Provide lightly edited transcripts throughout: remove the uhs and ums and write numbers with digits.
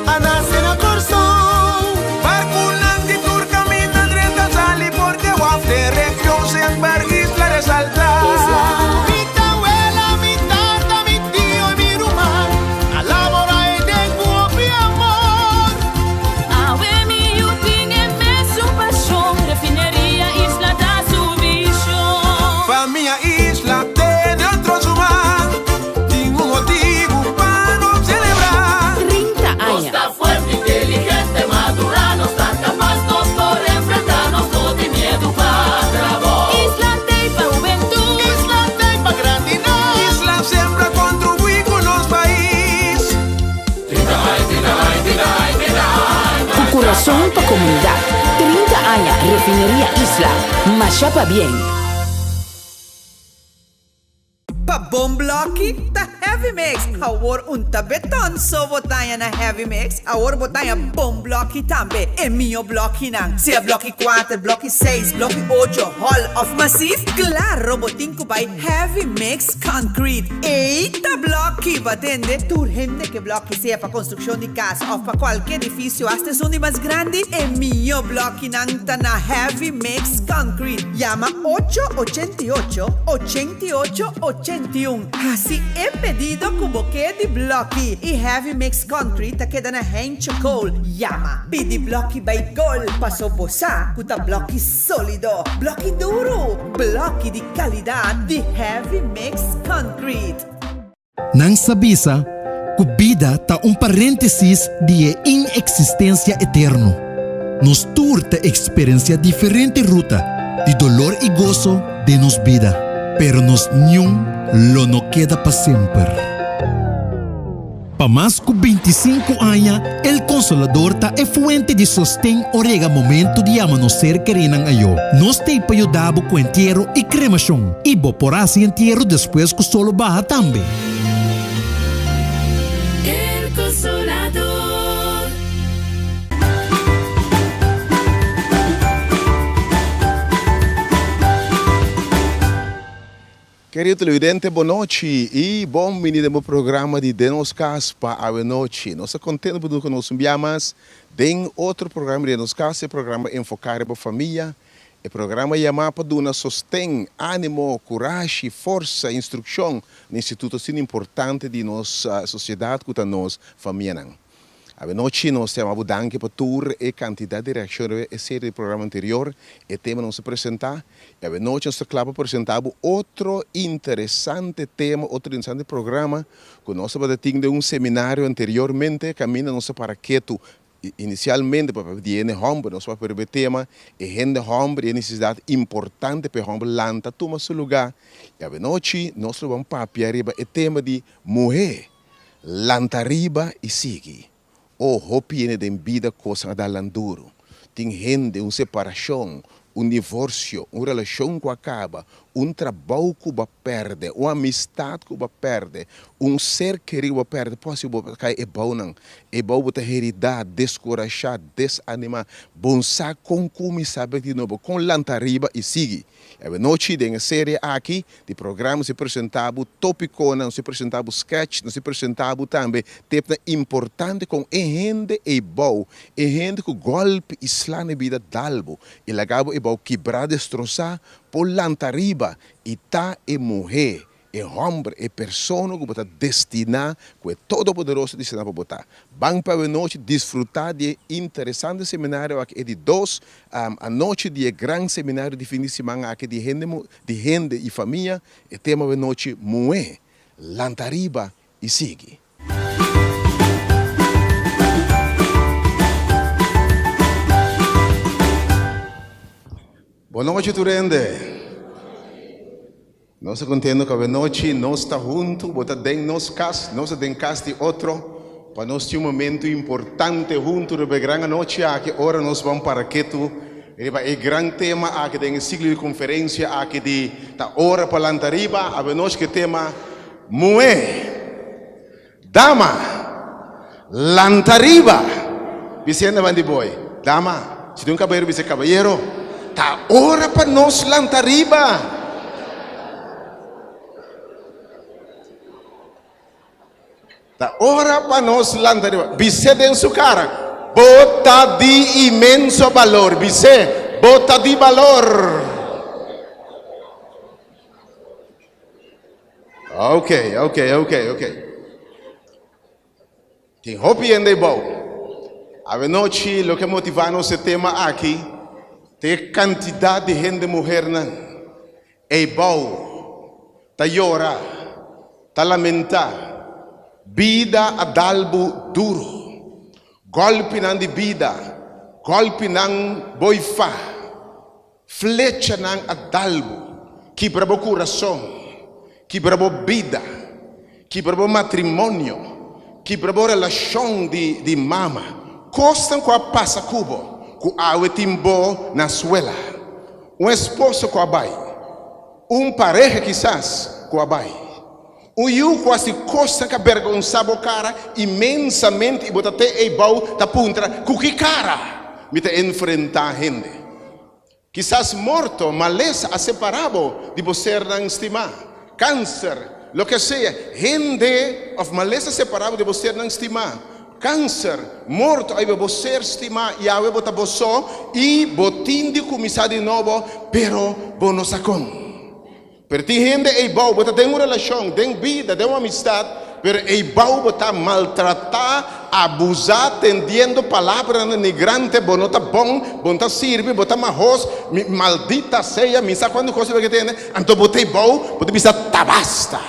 a nase na Kòrsou. Barkunan di tur kaminda drenta sali porque waf den region semper Isla resaltá. Mi tawela, mi tata, mi tio i mi ruman a laborá e den ku hopi amor. Awe mi yu tin e mesun pashon, Refineria Isla ta su vishon. Famia Isla tene otro su man, tin un motibu pa nos selebrá. 30 Nos aña. ta fuerte, inteligente, madurá, nos ta kapas, nos por enfrentá, nos no tin miedu pa trabou. Isla t'ei pa hubentut. Isla t'ei pa grandinan. Isla semper a kontribuí ku nos pais. Ku kurason pa komunidat. 30 aña Refineria Isla. Masha pabien! Pa bon blòki ta Heavy Mix! Awor un ta beton so bo taña na Heavy Mix, awor bo taña bon blòki tambe, e mihó blòkinan, sea blòki kuater, blòki seis, blòki ocho, hòl òf masif, klaro bo tin ku bai Heavy Mix Concrete. Ei ta blòki! Bo a tende? Tur hende ke blòki, sea pa konstrukshon di kas òf pa kualke edifisio, asta esun di mas grandi, e mihó blòkinan ta na Heavy Mix Concrete. Yama ocho 88 88 81. Hasi e pedido ku bo ke di blòki i Heavy Mix Concrete ta keda na Heincho Kool. Yama, pidi blòki bai gol, paso bo sa ku ta blòki sólido, blòki duru, blòki di kalidat di Heavy Mix Concrete. Nan sa bisa ku bida ta un paréntesis di e ineksistensia eterno. Nos tur ta eksperensiá diferente ruta di dolor i goso den nos bida, pero nos niun lo no keda pa semper. Pa mas ku bintisinku aña, El Consolador ta e fuente di sosten ora yega momento di yama nos ser kerinan ayó. Nos t'ei pa yuda bo ku entiero i kremashon, i bo por hasi entiero despues ku solo baha tambe. El Consolador. Kerido televidente bonochi y bon bini den bo programa di Den Nos Cas pa awe nochi. Nos ta contento pa duna cu nos un bia mas den otro programa di Den Nos Cas, e programa enfoca riba famia, e programa yama pa duna sosten, animo, curashi, forsa, instruccion na instituto asina importante di nos sociedad cu ta nos famianan. Awenochi nos ta yama bo danki pa tur e kantidat di reakshon riba e serie di programa anterior, e tema nos a presentá. I awenochi nos ta kla pa presentá bo otro interesante tema, otro interesante programa ku nos tabata tin den un seminario anteriormente kaminda nos a para ketu inisialmente pa papia di hende hòmber. Nos papia riba e tema e hende hòmber i e nesesidat importante pa e hòmber lanta tuma su lugá. I awenochi nos lo ban papia riba e tema di muhé. Lanta riba i sigui. Oh, hopi hende den bida kosnan a dal nan duru. Tin hende, un separashon, un divorsio, un relashon ku a kaba, un trabou ku bo a pèrdè, un amistat ku bo a pèrdè, un ser kerí ku bo a pèrdè, por hasi bo ta kai e bounan. E bou bo ta heridá, deskurashá, desanimá. Bon sa kon kuminsá bek di nobo, kon lanta riba i sigui. Awenochi den e serie aki di programa nos a presenta bo topiconan, nos a presenta bo sketch, nos a presenta bo tambe tepnan importante con e hende ey bou, e hende cu golpi y sla na e bida dal bo y laga bo ey bou kibra, destrosa, por lanta riba y ta e muhe E hòmber, e persona ku bo ta destiná, ku e Todopoderoso destiná pa bo ta. Ban pa awenochi disfrutá di e interesante seminario aki, e di dos anochi di e gran seminario di fin di siman aki di hende di hende i famia, e tema awenochi, Muhé, lanta ariba i sigui. Bonochi tur hende. Nos ta contento cu awenochi nos ta hunto, bo ta den nos cas, nos ta den cas di otro, pa nos tin un momento importante hunto riba e gran anochi aki, ora nos ban para ketu riba e gran tema aki den e ciclo di conferencia aki di Ta Ora pa Lanta Riba, awenochi cu e tema Muhé, Dama, Lanta Riba! Bisende ban di boy, Dama, si tin un cabayero bisa e cabayero, Ta ora pa nos lanta riba! Ta ora pa nos lanta riba. Bis'é den su kara, Bo ta di inmenso balor. Bis'é, Bo ta di balor. Ok, ok, ok, ok. Tin hopi hende bou. Awenochi loke motivá nos e tema aki ta e kantidat di hende muhernan ei bou ta yora, ta lamentá. Bida a dal bo duru. Gòlpinan di bida, gòlpinan boi fa. Flechanan a dal bo, kibra bo kurason, kibra bo bida, kibra bo matrimonio, kibra bo relashon di di mama. Kosnan ku a pasa ku bo, ku awe tin bo na suela. Un esposo ku a bai, un pareha kisas ku a bai. Un yu ku hasi kosnan ku a bergonsá bo kara inmensamente i bo ta te ei bou ta puntra, Ku ki kara mi ta enfrentá hende? Kisas morto, malesa a separá bo di bo sernan stimá. Kanser, loke sea, hende òf malesa a separá bo di bo sernan stimá. Kanser, morto a hiba bo ser stimá i awe bo ta bo so i bo tin di kuminsá di nobo, pero bo no sa kon. Pero tin hende ei bou, bo ta den un relashon, den bida, den un amistat, pero ei bou bo ta maltratá, abusá, tendiendo palabranan denigrante, bo no ta bon, bo no ta sirbi, bo ta mahos, mi maldita sea, mi sa kuantu kos bo ke tende, anto bo ta ei bou, bo ta bisa ta basta.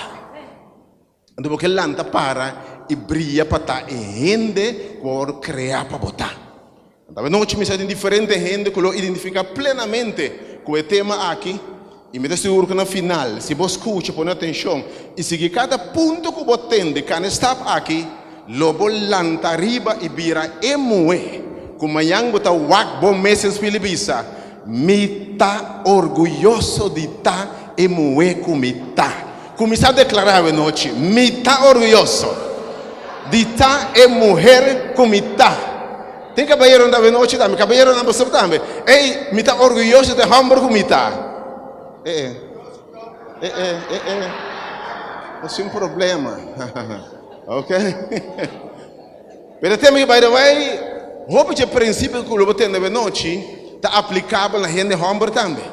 Anto bo ke lanta para i bria pa ta e hende ku a wòrdu kreá pa bo ta. Anto anochi mi sa tin diferente hende ku lo identifiká plenamente ku e tema aki i mi ta sigur ku na final si bo skucha, pone atenshon i sigui kada punto ku bo tende kana e stap aki, lo bo lanta riba i bira e muhé ku mañan bo ta wak bo mes den spil i bisa, Mi ta orguyoso di ta e muhé ku mi ta. Kuminsá deklará awe nochi, Mi ta orguyoso di ta e muher ku mi ta. Tin kabayeronan ta awe nochi tambe? Kabayeronan bo sab tambe. Ey, mi ta orguyoso di e hòmber ku mi ta. E e, e e, e e, no sin problema. Ok. Pero e tema aki, by the way, hopi dje prinsipio ku lo bo tende awe nochi ta aplikabel na hende hòmber tambe.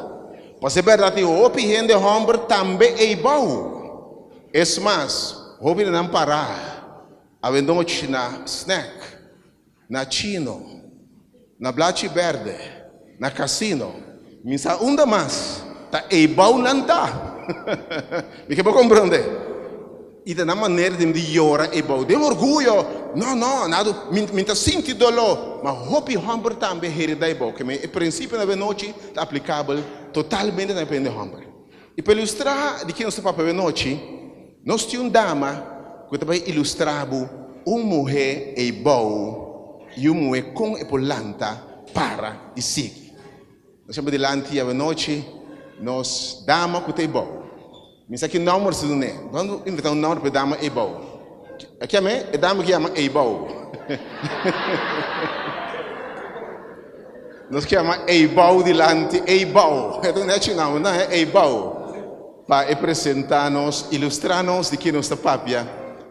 Pasobra e bèrdat tin hopi hende hòmber tambe eibou. Es mas, hopi di nan pará awenochi na snack, na chino, na blachi bèrdè, na kasino. Mi sa unda mas ta eibou nan ta. Mi ke bo komprondé. I ta nan manera di di yora eibou den orguyo. No, no, nada, mi, mi ta sinti doló. Ma hopi hòmber tambe hereda eibou. Ke men e prinsipio na awenochi ta aplikabel totalmente na e hende hòmber. I pa ilustrá di ke nos ta papia awenochi, nos tin un dama ku ta bai ilustrá bo un muhé eibou i un muhé kon e por lanta, para i sigui. Nos yama dilanti awenochi nos dama ku ta eibou. Mi sa ki nomber su dun'é. Nos a inventá un nomber pa e dama eibou. A kiam'é? E dama ku yama eibou. Nos kiama eibou dilanti, eibou. E ta un hechi nomber, no? Eibou. Pa e presentá nos, ilustrá nos di ki nos ta papia,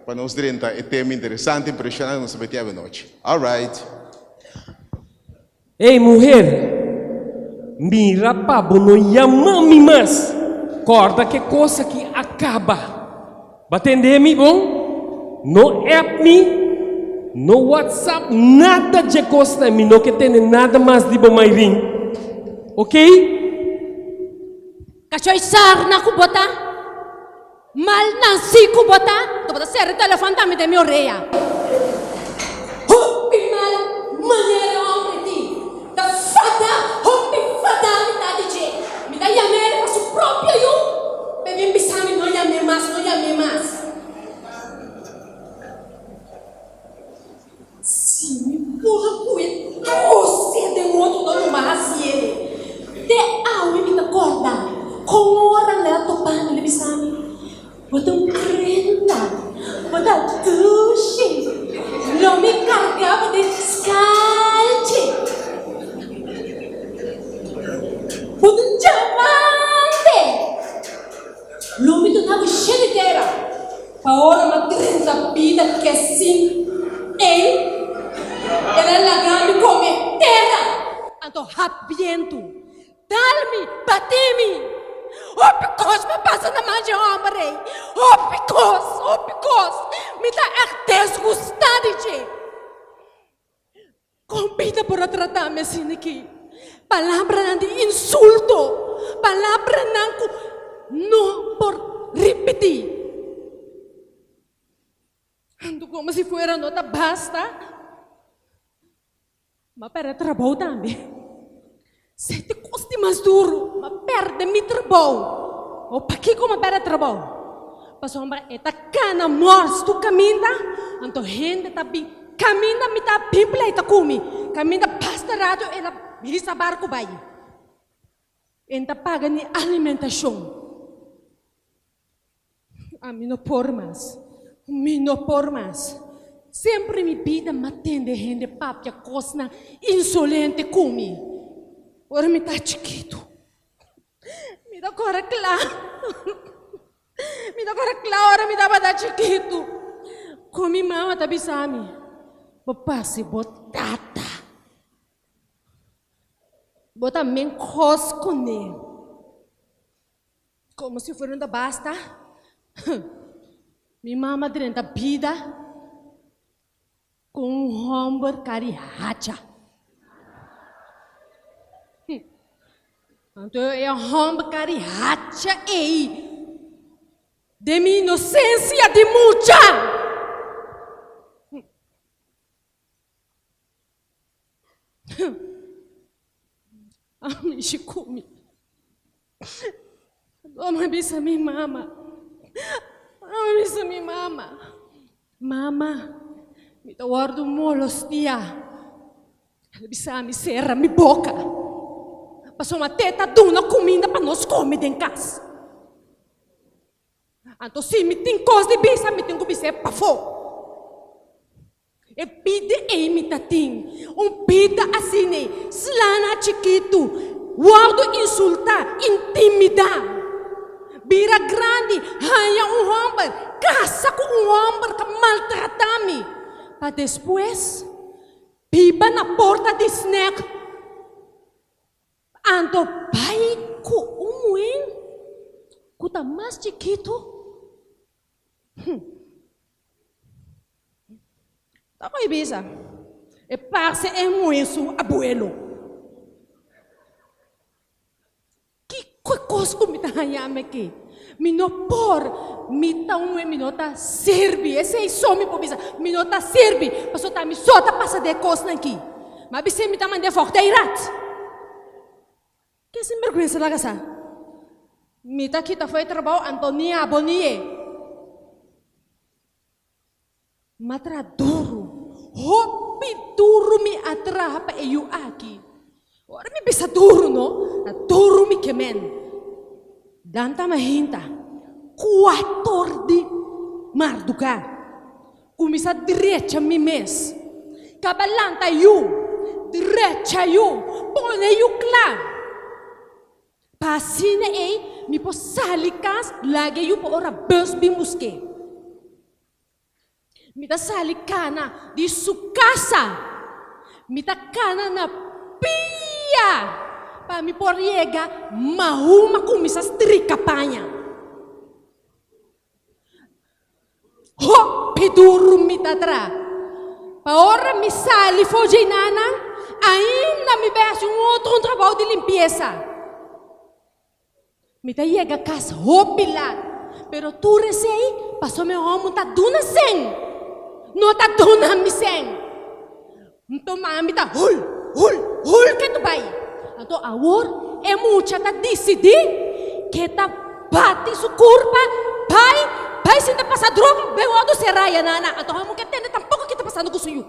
pa nos drenta e tema interesante, impreshonante ku nos ta meti awenochi. Alright. Ey muher, mira pa bo no yama mi mas, kòrda ke kos aki a kaba. Bo a tende mi bon? No app mi, no whatsapp, nada dje kosnan, mi no ke tende nada mas di bo Mayrin. Okey? Kachoi sarna ku bo ta. Mal nansi ku bo ta, bo ta sera e telefòn tambe den mi orea. Hopi mal manera hombre tin. Ta fada, hopi fada mi ta di dje. Mi ta yam'é pa su propio yu, p'e bin bisa mi no yam'é mas, no yam'é mas. Si mi por a pui trose den otro no lo mas hasié. Te awe mi ta kòrda kon ora nan a topa mi, nan a bisa mi, Bo ta un prenda, bo ta dushi. Anto hap bientu, dal mi, bati mi. Hopi kos pa pasa na man dje hòmber ei. Hopi kos, hopi kos. Mi ta ègt desgustá di dje. Kon bida por a trata mi asina aki? Palabranan di insulto, palabranan ku no por ripití. Anto komo si fuera no ta basta, m'a pèrdè trabou tambe. Sete kos di mas duru, m'a pèrdè mi trabou. O pakiko m'a pèrdè trabou? Pasobra e ta kana mòrs tur kaminda, anto hende ta bin kaminda mi ta bin pleita ku mi, kaminda basta ratu e ta hisa barku bai. E no ta paga ni alimentashon. Ami no por mas. Mi no por mas. Semper mi bida m'a tende hende papia kosnan insolente ku mi. Ora mi ta chikitu, mi ta kore kla. Mi ta kore kla ora mi tabata chikitu. Ku mi mama ta bisa mi, Bo pasa bo tata. Bo ta men kos kuné. Como si fuera no ta basta, mi mama drenta bida cu un homber cari hacha. Anto e homber cari hacha ey den mi inocencia di mucha. A mishi ku mi. Lo mi bisa mi mama. Lo mi bisa mi mama. Mama, mi ta wòrdu molestiá. El a bisa mi sera mi boka. Pasobra te ta duna kuminda pa nos kome den kas. Anto si mi tin kos di bisa, mi tin ku bis'é pafó. E bida ei mi ta tin, un bida asina, slana chikitu, wòrdu insultá, intimidá, bira grandi, haña un hòmber, kasa ku un hòmber ku a maltratá mi, pa despues biba na porta di snèk. Anto bai ku un muhé ku ta mas chikitu. Ta bai bisa, e parse e muhé su abuelo. Kiko e kos ku mi ta haña mi aki? Mi no por, mi ta un muhé, mi no ta sirbi. Esei so mi por bisa, mi no ta sirbi, pasobra ta mi so ta pasa den e kosnan aki. Mi a bis'é mi ta mand'é vògteirat. Ke sinbergwensa laga sa? Mi ta kita for e trabou anto ni abo ni e. M'a traha duru, hopi duru mi a traha pa e yu aki. Ora mi bisa duru no, ta duru mi ke men. Dan ta mahinta kuator di marduga. Kuminsá drecha mi mes. Kaba lanta yu, drecha yu, pone yu kla. Pa asina ei mi por sali kas laga yu pa ora bus bin busk'é. Mi ta sali kana di su kasa. Mi ta kana na pia pa mi por yega Mahuma kuminsá strika paña. Hopi duru mi ta tra. Pa ora mi sali for dje nanan, ainda mi bai hasi un otro un trabou di limpiesa. Mi ta yega kas hopi lat, pero tur esei pasobra mi hòmber ta duna sèn, no ta duna mi sèn. Nto mami ta hul, hul, hul ke tu bai. Anto awor e mucha ta disidí ke ta bati su kurpa bai, bai sinta pasa droga, bai wòrdu será ya nana. Anto hamu ke tende tampoko ke ta pasando ku su yu.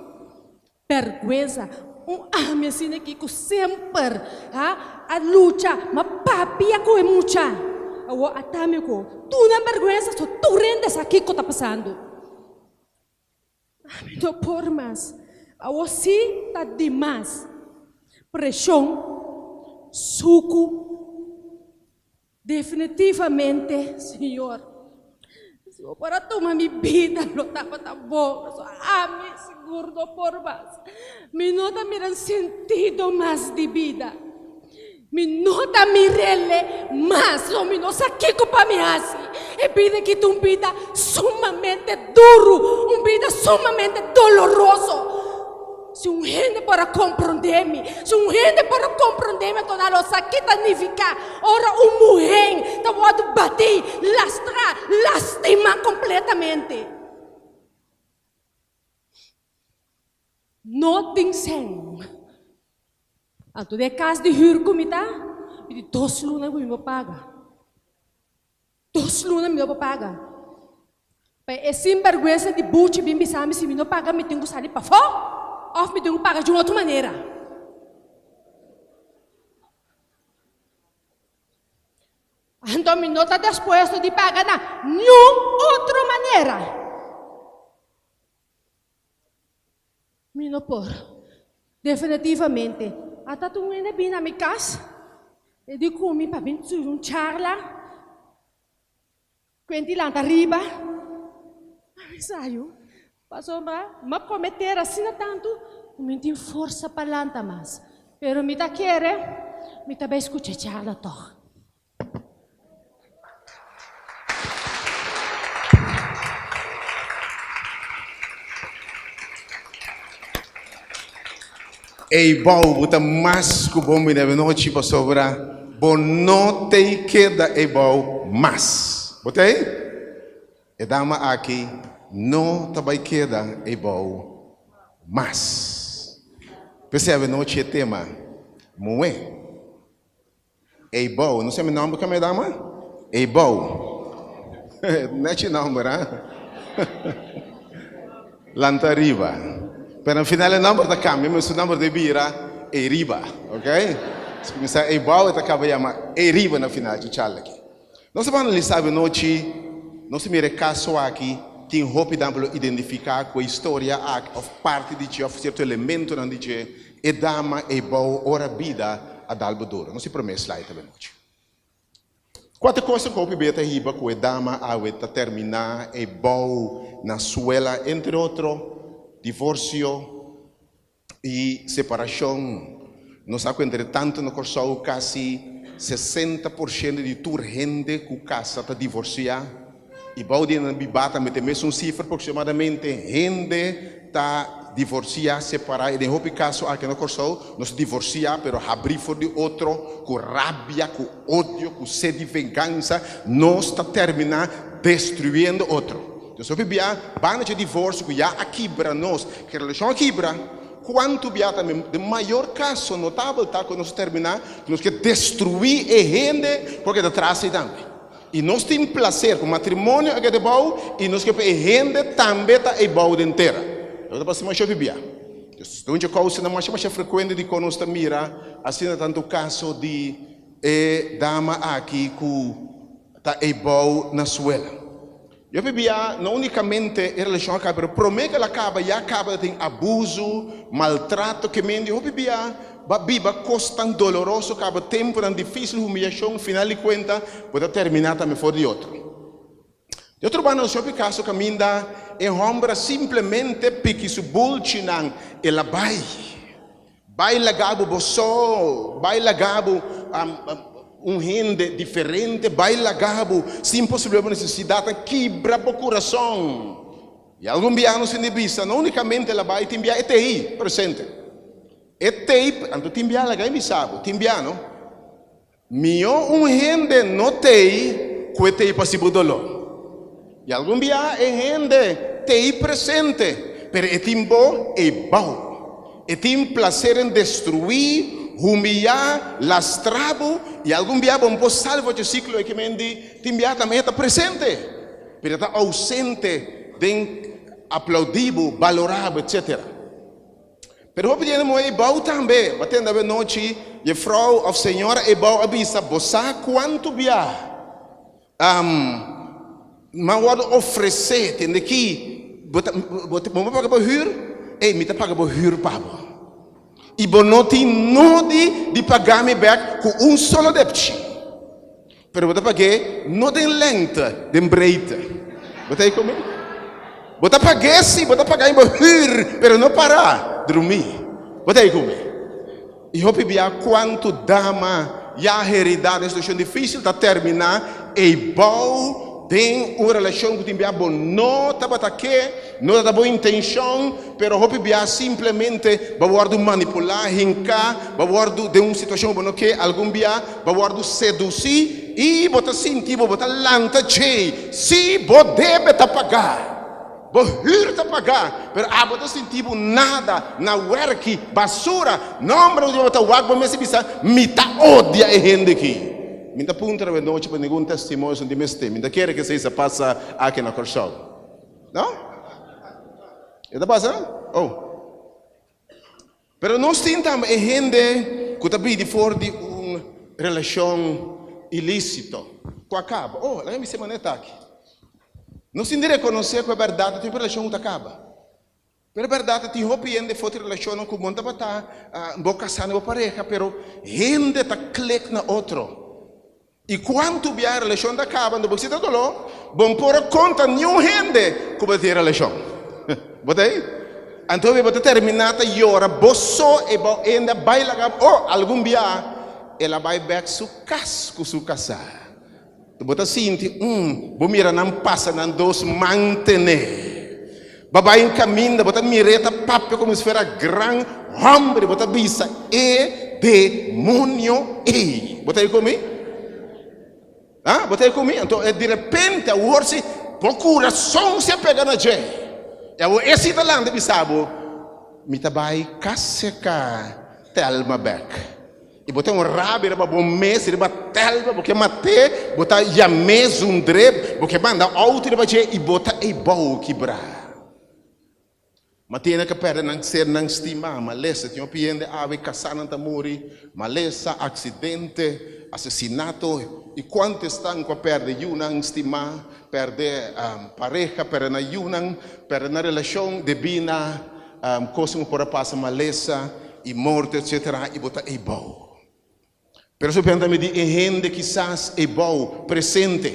Bèrgwensa, un ami asina aki ku semper ha a lucha, ma papia ku e mucha. Awor ata mi ku tur nan bèrgwensa so tur hende sa kiko ta pasando. Ami no por mas. Awor sí ta dimas. Preshon, suku. Definitivamente, Señor. Si bo por a tuma mi bida lo tabata bon, pasobra ami sigur no por mas. Mi no ta mira sentido mas di bida. Mi no ta mir'ele mas, lo mi no sa kiko pa mi hasi. E bida aki ta un bida sumamente duru, un bida sumamente doloroso. Si un hende por a komprondé mi, si un hende por a komprondé mi, anto nan lo sa ki ta nifiká ora un muhé ta wòrdu batí, lastrá, lastimá kompletamente. No tin sèn. Anto den e kas di hür ku mi ta, mi di dos luna ku mi por paga. Dos luna mi no por paga. Pa e sinbèrgwensa di buchi bin bisa mi si mi no paga mi tin ku sali pafó òf mi tin ku paga di un otro manera. Anto mi no ta dispuesto di paga na niun otro manera. Mi no por. Definitivamente. Ata tur un hende bin na mi kas, e di ku mi pa bin turi un charla, kuenti lanta riba. Mi sa yu, pasobra mi a kome tera asina tantu ku mi no tin forsa pa lanta mas. Pero mi ta kere mi ta bai skucha e charla tòg. Ey bou bo ta mas ku bon bini avenochi pasobra bo no tei keda ey bou mas. Bo tei? E dama aki no ta bai keda ey bou mas. P'esei avenochi e tema muhé. Eibou, no sa mi nomber kami dama? Eibou. Nechi nomber, ha? Lanta riba. Pero na final e nomber ta cambia, mi su nomber ta bira Eiriba, ok? Si cuminsa Eibou e ta caba yama Eiriba na final dje charla aki. Nos ta ban analisá avenochi, nos ta mira e caso aki, tin hopi dan pa lo identifica cu e historia aki of parti di dje of cierto elementonan di dje E dama ei bou ora bida a dal bo duro. Nos e prome slide awe nochi. Kua ta e kosnan ku hopi bia ta hiba ku e dama awe ta terminá ei bou na suela? Entre otro, divorsio i separashon. Nos sa ku entre tantu na Kòrsou kasi 60% di tur hende ku kasa ta divorsiá. I bou di nan bibá tambe ta e mesun sifra aproksimadamente. Hende ta divorsiá, separá i den hopi kaso aki na Kòrsou nos ta divorsiá pero habrí for di otro ku rabia, ku odio, ku sed di vengansa. Nos ta terminá destruyendo otro. Entonces hopi bia banda dje divorsio ku ya a kibra nos, ku e relashon a kibra, kuantu bia tambe den mayor kaso notabel ta ku nos ta terminá ku nos ke destruí e hende ku a keda tras ei tambe. I nos tin placer ku matrimonio a keda bou i nos ke pa e hende tambe ta ei bou den tera. Loke ta pasa masha bibia. Dus ta un dje kousanan masha masha frekuente dikon nos ta mira asina tantu kaso di e dama aki ku ta ei bou na suela. Yo bibia no unikamente e relashon a kaba pero prome ku el a kaba ya kaba ta tin abusu, maltrato ke mendi hopi bia ba biba kos tan doloroso kaba tempunan difisil humiyashon final di kuenta bo ta terminá tambe for di otro. Di otro banda nos hopi kaso kaminda e hòmber a simplemente piki su bulchinan el a bai. Bai laga bo bo so, bai laga bo un hende diferente, bai laga bo sin posible bo nesesidatnan kibra bo kurason. I algun bia nos tin di bisa, no unikamente el a bai, tin bia e t'ei presente. E t'ei, anto tin bia laga e bisa bo, tin bia no. Mihó un hende no t'ei ku e t'ei pa si bo doló. I algun bia e hende t'ei presente, pero e tin bo ei bou. E tin plaser en destruí, humiyá, lastrá bo, i algun bia bo no por sali for dje siklo ei kimen di tin bia tambe e ta presente, pero e ta ousente den aplaudí bo, balorá bo, etcetera. Pero hopi di hende muhé ei bou tambe. Bo a tende awe nochi jefrou of señora ei bou a bisa, Bo sa kuantu bia mi a wòrdu ofresé, tende ki bo ta bo bo paga bo hür? Ei, mi ta paga bo hür pa bo. I bo no tin nodi di paga mi bèk ku un solo depchi. Pero bo ta pag'é no den lengte, den breedte. Bo ta ei ku mi? Bo ta pag'é si, bo ta paga bo hür, pero no para drumí. Bo ta ei ku mi? I hopi bia kuantu dama ya heridá den situashon difísil ta terminá ei bou den un relashon ku tin bia bo no tabata ke, no tabata bo intenshon, pero hopi bia simplemente bo a wòrdu manipulá, hinká, bo a wòrdu den un situashon ku bo no ke, algun bia bo a wòrdu sedusí i bo ta sinti bo bo ta lanta djei. Sí, bo debe ta pagá. Bo hür ta pagá, pero abo ta sinti bo nada na wèrki, basura. Nòmber di bo ta wak bo mes i bisa, Mi ta odia e hende ki. Mi ta puntra awe nochi pa ningun testimonio esun di mester. Mi ta kere ku esei sa pasa aki na Kòrsou. No? E ta pasa? Oh. Pero nos tin tambe e hende ku ta bini for di un relashon ilísito ku a kaba. Oh, laga mi bisa e manera ta aki. Nos tin di rekonosé ku e bèrdat ta tin un relashon ku ta kaba. Pero e bèrdat ta tin hopi hende for di relashonnan ku bo no tabata bo kasá ni bo pareha, pero hende ta klik na otro. I kuantu bia e relashon ta kaba, anto bo si ta doló, bo no por a konta niun hende ku bo ta tin e relashon. Bo ta ei? Anto bo ta terminá ta yora bo so e bo hende a bai laga bo. Oh, algun bia el a bai bèk su kas ku su kasá. Bo ta sinti, um, bo mira nan pasa nan dos man tené. Bo a bai un kaminda, bo ta mir'é ta papia komo si fuera gran hòmber, bo ta bisa, E demonio ei! Bo ta ei ku mi? Ha? Bo ta ei ku mi? Anto di repente awor si bo kurason si a pega na dje. I awor e si ta lanta bisa bo, Mi ta bai kaseka Thelma bèk. I bo ten un rabia riba bo mes, riba Thelma, bo ke mat'é, bo ta yam'é zundr'é, bo ke manda outo riba dje i bo ta ei bou kibrá. Ma tene ke pèrdè nan sernan stimá, malesa, tin hopi hende awe kasánan ta muri, malesa, aksidente, asesinato, i kuantu esnan ku a pèrdè yunan stimá, pèrdè pareha, pèrdè nan yunan, pèrdè nan relashon debí na Kosnan ku por a pasa, malesa i morto etsetera i bo ta eibou. Pero su penta mi di e hende kisas eibou presente,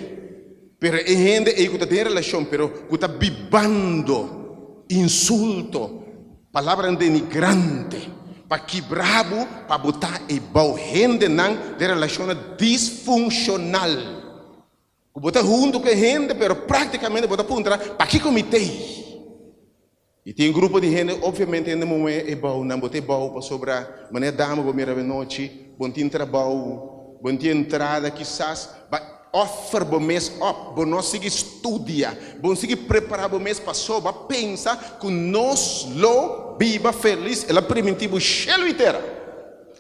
pero e hende ei ku ta den relashon pero ku ta bibando insulto, palabranan denigrante pa kibra bo pa bo ta eibou. Hendenan den relashonnan disfunshonal ku bo ta huntu ku e hende pero praktikamente bo ta puntra pakiko mi t'ei? I tin grupo di hende, obviamente hende muhé e bou, nan bo ta e bou pasobra manera dama bo mira avenochi, bo no tin trabou, bo no tin entrada, kisas ba offer bo mes op, bo no sigui studia, bo no sigui prepara bo mes paso bo a pensa ku nos lo biba felis, el a priminti bo shelu i tera.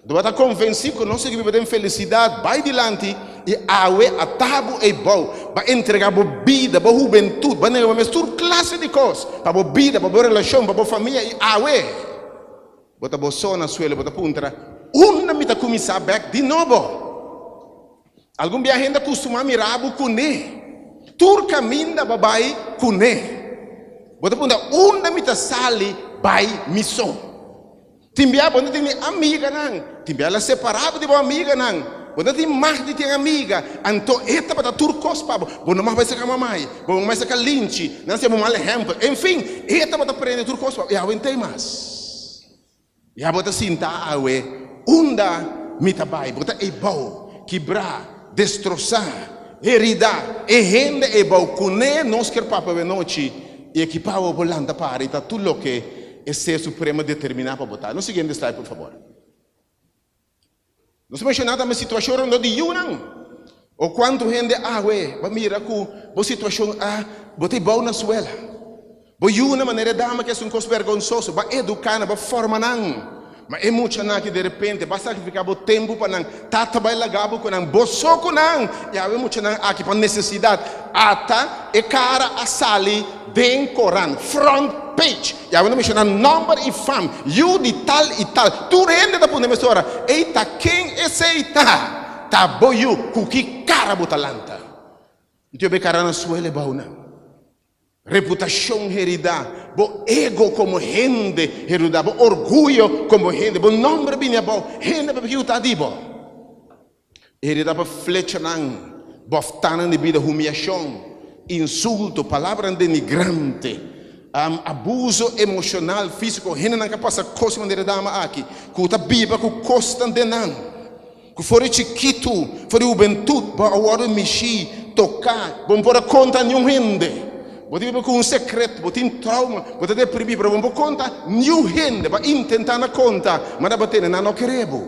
Bo ta konvensí ku nos sigui biba den felisidat bai dilanti i awe a taha bo ei bou, bo a entregá bo bida, bo hubentut, bo a nega bo mes tur klase di kos pa bo bida, pa bo relashon, pa bo famia i awe bo ta bo so na suelo, bo ta puntra, Unda mi ta kuminsá bèk di nobo? Algun bia hende a kustumá mira bo kuné. Tur kaminda bo bai kuné. Bo ta puntra, Unda mi ta sali bai mi so? Tin bia bo no tin ni amiganan, tin bia el a separá bo di bo amiganan, bo no tin mag di tin amiga, anto e tabata tur kos pa bo, bo no mag bai saka mamai, bo no mag bai saka linchi, nan siña bo mal ehèmpel, enfin, e tabata prende tur kos pa bo, i awe no tin mas. Ya bo ta sinta awe, unda mi ta bai? Bo ta eibou, kibrá, destrosá, heridá, e hende eibou kuné nos kier papia awe nochi i ekipá bo pa lanta para i ta tur loke E Ser Supremo determiná pa bo ta. Nos siguiente slide, por fabor. Nos a menshoná tambe situashon rondó di yunan. O kuantu hende awe bo mira ku bo situashon a bo ta bou na suela. Bo yunan manera e dama ke es un kos bergonsoso. Bo a eduká nan, bo a forma nan. Ma e muchanan aki derepente bo a sakrifiká bo tempu pa nan. Tata bai laga bo ku nan, bo so ku nan. I awe muchanan aki pa nesesidat ata e kara a sali den koran, front page. I awe no menshoná nòmber i fam, yu di tal i tal. Tur hende ta puntra mesora, Ey ta ken esei ta? Ta bo yu? Ku ki kara bo ta lanta? I tin obe kara na suela e bou nan. Reputashon heridá, bo ego komo hende heridá, bo orguyo komo hende, bo nòmber bini abou, hende papia ku ta di bo. Heridá pa flechanan, bòftanan di bida, humiashon. Insulto, palabranan denigrante, abuso emoshonal, físiko, hendenan ka pasa kos di manera e dama aki, ku ta biba ku kosnan den nan, ku for di chikitu, for di hubentut, bo a wòrdu mishí, toká, bo no por a konta niun hende. Bo ta biba ku un sekreto, bo tin trauma, bo ta deprimí, pero bo no por konta niun hende. Bo a intentá na konta, ma nan bo tene, nan no kere bo.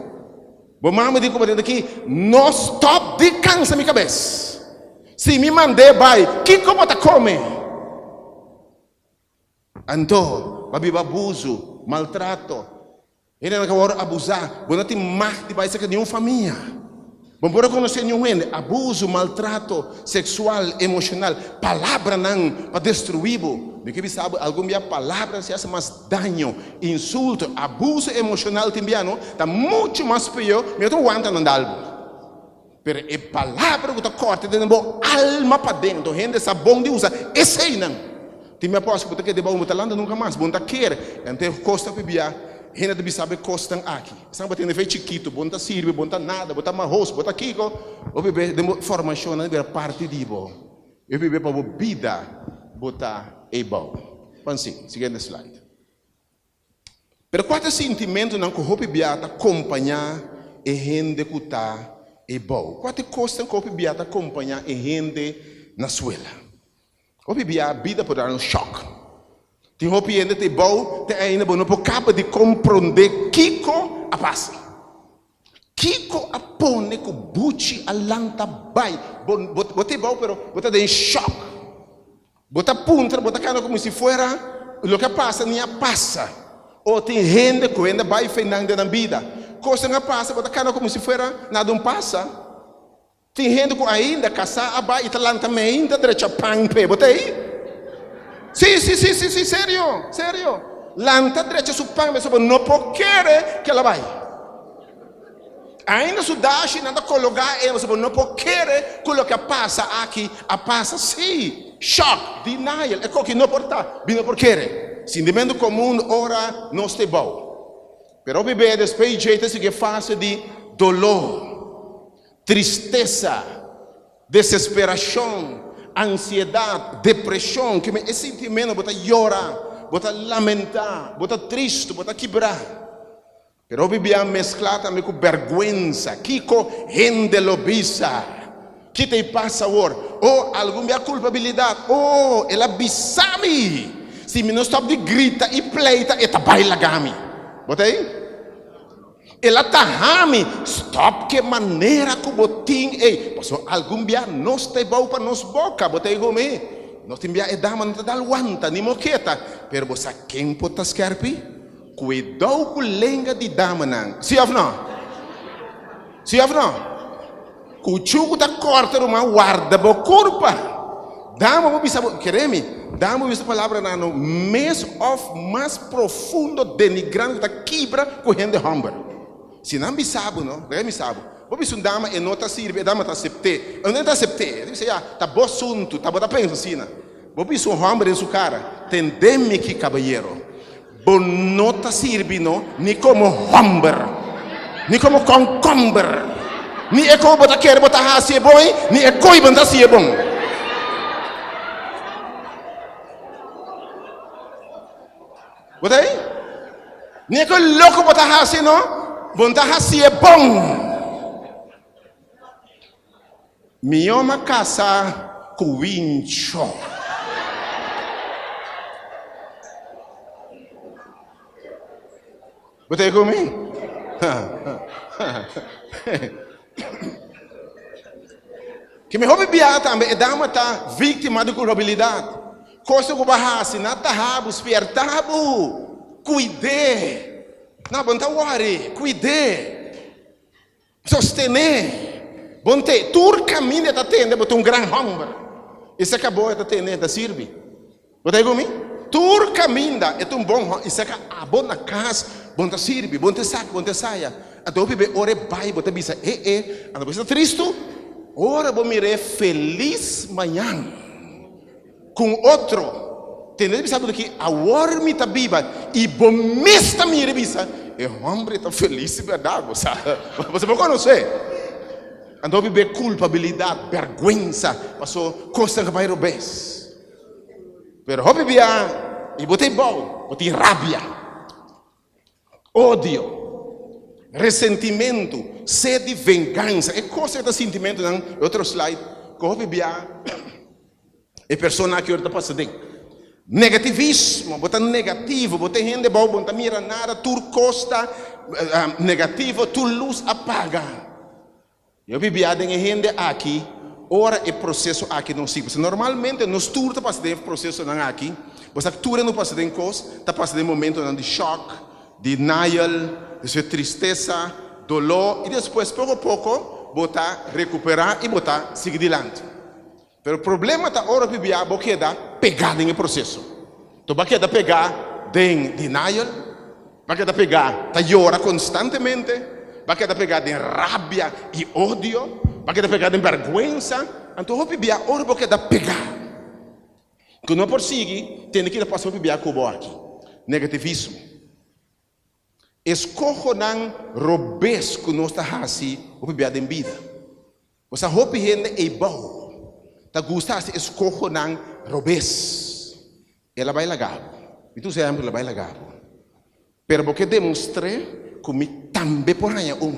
Bo mama di ku bo tende aki, No stòp di kansa mi kabes. Si mi mand'é bai, kiko bo ta kome? Anto, bo a biba abusu, maltrato. Hendenan ka wòrdu abusá. Bo no tin mag di bai serka niun famia. Bo no por rekonosé niun hende. Abusu, maltrato seksual, emoshonal, palabranan pa destruí bo. Mi ke bisa bo, algun bia palabranan si hasi mas daño. Insulto, abusu emoshonal tin bia no ta muchu mas peor, mi no ta wanta nan dal bo. Pero e palabra ku ta kòrta den bo alma paden, anto hende sa bon di usa eseinan. Tin mi apòstel ku bo ta keda debou, bo ta lanta nunka mas, bo no ta kere. Anto e kos ta pibia, hende ta bisa bo e kosnan aki. Esnan bo tene fe chikitu, bo no ta sirbi, bo no ta nada, bo ta mahos, bo ta kiko. Bo biba den bo formashonnan bira parti di bo. E biba pa bo bida bo ta eibou. Ban sigui, siguiente slide. Pero kua ta e sintimentunan ku hopi bia ta kompañá e hende ku ta ebou? Kua ta e kosnan ku hopi bia ta kompañá e hende na suela? Hopi bia bida por dal un shòk. Tin hopi hende ta ebou te ainda bo no por kaba di komprondé kiko a pasa. Kiko a pone ku buchi a lanta bai? Bo bo ta ebou pero bo ta den shòk. Bo ta puntra, bo ta kanda komo si fuera loke a pasa ni a pasa. O tin hende ku hende bai fe nan den nan bida. Kosnan a pasa, bo ta kanda komo si fuera nada un pasa. Tin hende ku ainda kasá a bai i ta lanta meinta drecha pan p'e. Bo ta ei? Si, si, si, si, si, serio, serio. Lanta drecha su pan p'e, so bo no por kere ku el a bai. Ainda su dashinan ta kologá ei, pasobra bo no por kere ku loke a pasa aki a pasa. Sí, shòk, denial, e koki no por ta, mi no por kere. Sintimentu komun ora nos ta ebou. Pero hopi bes despues dje ta sigui e fase di doló, tristesa, desesperashon, ansiedat, depreshon. Kimen e sintimentu bo ta yora, bo ta lamentá, bo ta tristu, bo ta kibrá. Pero hopi bia mescla tambe cu berguensa. Kico hende lo bisa? Ki ta e pasa awor? Oh, algun bia culpabilidad. Oh, el a bisa mi! Si mi no stop di grita y pleita, e ta bay laga mi. Bo ta ey? El a taha mi. Stop ke manera cu bo tin ey. Pasobra algun bia nos ta e bou pa nos boca. Bo ta ey cu mi? Nos tin bia e dama no ta dal wanta ni moketa. Pero bo sa ken por ta skerpi? Kuidou ku lenga di damanan. Si òf no? Si òf no? Kuchu ku ta kòrta ruman warda bo kurpa. Dama bo bisa bo, kere mi, dama bo bisa palabranan no mes òf mas profundo denigrante ku ta kibra ku hende hòmber. Si nan bisa bo no, laga mi sa bo, bo bisa un dama e no ta sirbi, e dama ta asept'é. E no ta asept'é, e ta bisa ya, ta bo asuntu, ta bo ta pensa asina. Bo bisa un hòmber den su kara, tende mi ki kabayero. Bo no ta sirbi no ni komo hòmber, ni komo kònkòmber, ni e komo bo ta kere bo ta hasi e bon ei, ni e koi bo no ta hasi e bon. Bo ta ei? Ni e koi loko bo ta hasi no, bo no ta hasi e bon. Mihó m'a kasa ku Wincho. Bo ta ku mi? Ke mihó bibiá tambe e dama ta víktima di kulpabilidat. Kos ku bo a hasi na taha bo, spièrta bo, kuid'é. No, bo no ta wòri, kuid'é. Sostené. Bon te, tur kaminda e ta tende bo ta un gran hòmber. Esaki abo e ta tende e ta sirbi. Bo ta ku mi? Tur kaminda e ta un bon hòmber. Esaki abo na kas bon ta sirbi, bon ta esaki, bon ta esaya. Anto hopi be ora e bai bo ta bisa e e, anto bo ta tristu. Ora bo mir'é felis mañan ku un otro, tende ta bisa bo ki awor mi ta biba i bo mes ta mira i bisa e hòmber ta felis di bèrdat, bo sa, bo por konosé. Anto hopi be kulpabilidat, bèrgwensa, paso kosnan ka bai robes. Pero hopi bia i bo ta e bou, bo tin rabia, odio, resentimentu, sed di vengansa. E kos ei ta sintimentunan, e otro slide, ku hopi bia e persona aki ora ta pasa den. Negativismo, bo ta negativo, bo ta hende bou, bo no ta mira nada, tur kos ta negativo, tur lus a paga. Yo bibia den e hende aki ora e proceso aki no sigui. Pasobra normalmente nos tur ta pasa den e procesonan aki. Bo sa tur hende ku pasa den kos ta pasa den momentonan di shock, denial, despues tristesa, doló i despues poko poko bo ta rekuperá i bo ta sigui dilanti. Pero problema ta ora bibia bo keda pegá den e proceso. To bo a keda pegá den denial, bo a keda pegá ta yora constantemente, bo a keda pegá den rabia y odio, bo a keda pegá den berguensa. Anto hopi bia ora bo keda pegá ku no por sigui, tende ki ta pasa hopi bia ku bo aki, negativismo. Eskohonan robes ku nos ta hasi hopi bia den bida. Bo sa hopi hende eibou ta gusta hasi eskohonan robes. El a bai laga bo. Mi ta usa ehèmpel el a bai laga bo. Pero bo ke demostr'é ku mi tambe por haña un.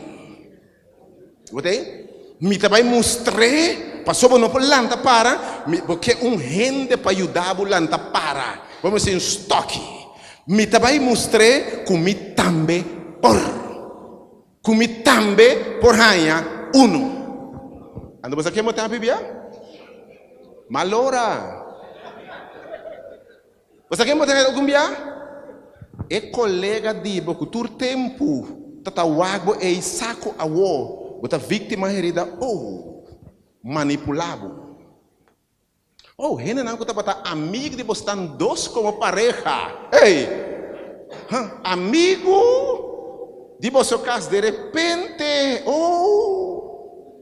Bo ta ei? Mi ta bai mustr'é pasobra bo no por lanta para, mi bo ke un hende pa yuda bo lanta para. Bo mester un stòki. Mi ta bai mustr'é ku mi tambe por. Ku mi tambe por haña unu. Anto bo sa ken bo ta pibia? Malora. Bo sa ken bo ta haña algun bia? E kolega di bo ku tur tempu ta ta wak bo ei sa ku awo bo ta víktima herida o manipulá bo. Oh, hendenan ku tabata amigu di bo stan dos komo pareha. Ey! Huh, amigu di boso kas derepente, oh!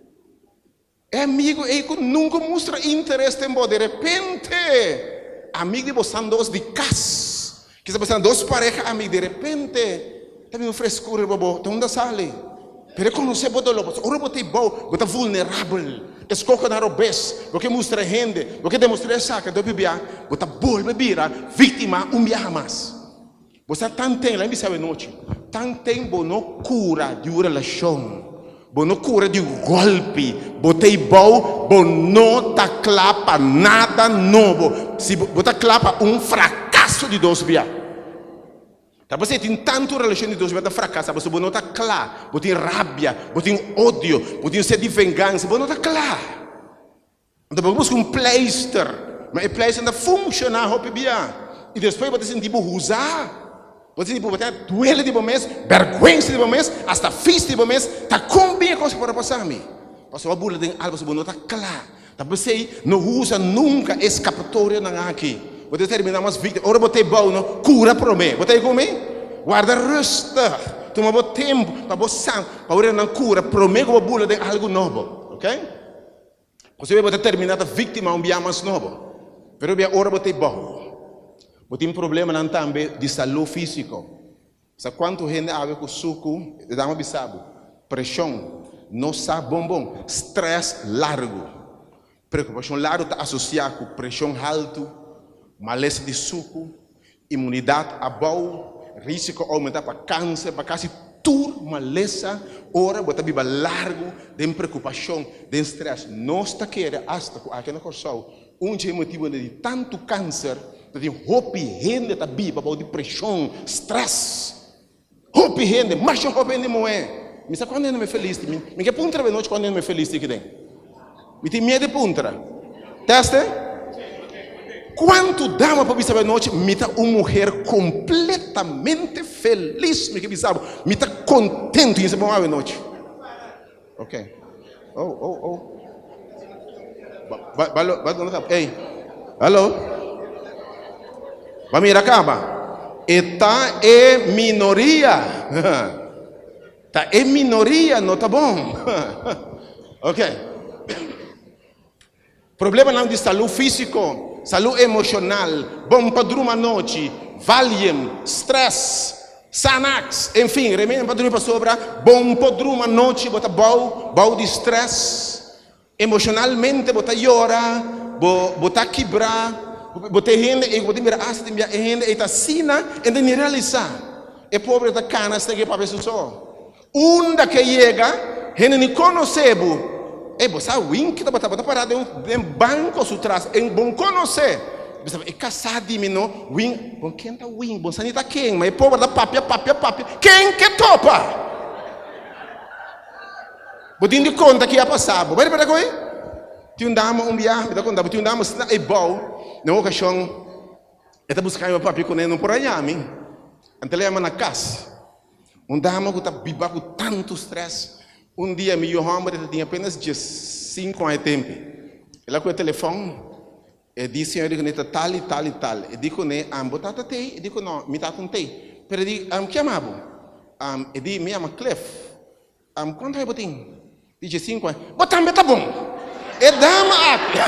E amigu ey ku nunka mustra interes den bo, derepente, amigu di bo stan dos di kas. Kisa bo stan dos pareha amigu, derepente ta bin un freskura riba bo, ta unda sali? Pero e konosé bo doló, pasobra ora bo ta bou, bo ta vulnerabel. Eskohe na robes, bo ke mustra hende, bo ke demostrá esaki, anto bibia bo ta bolbe bira víktima un biaha mas. Bo sa tanten, laga mi bisa awenochi, tanten bo no kura di un relashon, bo no kura di un gòlpi, bo ta bou, bo no ta kla pa nada nobo. Si bo ta kla pa un frakaso di dos bia. Ta p'esei tin tantu relashon di dos bia ta frakasá, pasobra bo no ta kla, bo tin rabia, bo tin odio, bo tin sed di vengansa, bo no ta kla. Anto bo buska un pleister, ma e pleister no ta funshoná hopi bia, i despues bo ta sinti bo huzá, bo ta sinti bo ta duele di bo mes, bèrgwensa di bo mes, asta fis di bo mes, ta kon bin e kos por a pasa mi? Pasobra bo a burla den algu pasobra bo no ta kla. Ta p'esei no usa nunka e skapatorionan aki. Bo ta terminá mas víktima. Ora bo ta e bou no, kura promé. Bo ta ei ku mi? Warda rustig. Tuma bo tempu pa bo san, pa ora nan kura promé ku bo bula den algu nobo. Ok? Posibel bo ta terminá ta víktima un bia mas nobo. Pero bia ora bo ta e bou, bo tin problemanan tambe di salú físiko. Sa kuantu hende awe ku suku, e dama bisa bo, preshon, no sa bon bon, strès largu. Preokupashon largu ta asosiá ku preshon haltu, malesa di suku, imunidat abou, risiko oumentá pa kanser, pa kasi tur malesa ora bo ta biba largu den preokupashon, den strès. Nos ta kere asta ku aki na Kòrsou Un dje motibunan di tantu kanser ta tin hopi hende ta biba bou di preshon, stress. Hopi hende, masha hopi hende muhé. Mi sa kuantu hende mi felis tin. Mi ke puntra be nochi kuantu hende mi felis tin kiden. Mi tin miedu di puntra. Teste? Kuantu dama por bisa be nochi mi ta un muher kompletamente felis. Mi ke bisa bo, mi ta kontentu. Yinsa bon awe nochi. Ok. Oh, oh, oh. Ba, ba, ba, ba, ba, hey. Hallo. Ba mira kaba. E ta e minoria. Ta e minoria, no ta bon. Ok. Problemanan di salú físiko, salú emoshonal, bon pa druma anochi, Valium, strès. Xanax, en fin, remedinan pa drumi pasobra bon por druma anochi, bo ta bou, bou di stress, emocionalmente bo ta yora, bo, bo ta kibra, bo ta e hende ei ku bo ta mira asta tin bia e hende ei ta asina, e ta ni realisa. E pobre ta kana asina ke papia su so. Unda ke yega, hende ni konosé bo. Ey, bo sa Winky tabata, bo ta pará den un den banko su tras, en bon konosé. Bo sa, e kasá di mi no, Win, bon ken ta Win? Bon sa ni ta ken, ma e pober ta papia, papia, papia, ken ke topa? Bo tin di konta ki a pasa bo. Bai ripara koe? Tin un dama un biaha, mi ta konta bo, tin un dama asina ei bou, na un okashon, e ta buska mi pa papia kuné, no por haña mi. Anto el a yama na kas. Un dama ku ta biba ku tantu strès. Un dia mi yu hòmber e ta tin apenas diesinku aña tempu. El a kohe telefòn, e di señor di kuné ta tal i tal i tal. E di kuné, Bo tata t'ei? E di ku no, mi tata no t'ei. Pero e di, Ke yama bo? E di, Mi yama Cliff. Kuantu aña bo tin? Di diesinku aña. Bo tambe ta bon! E dama aki,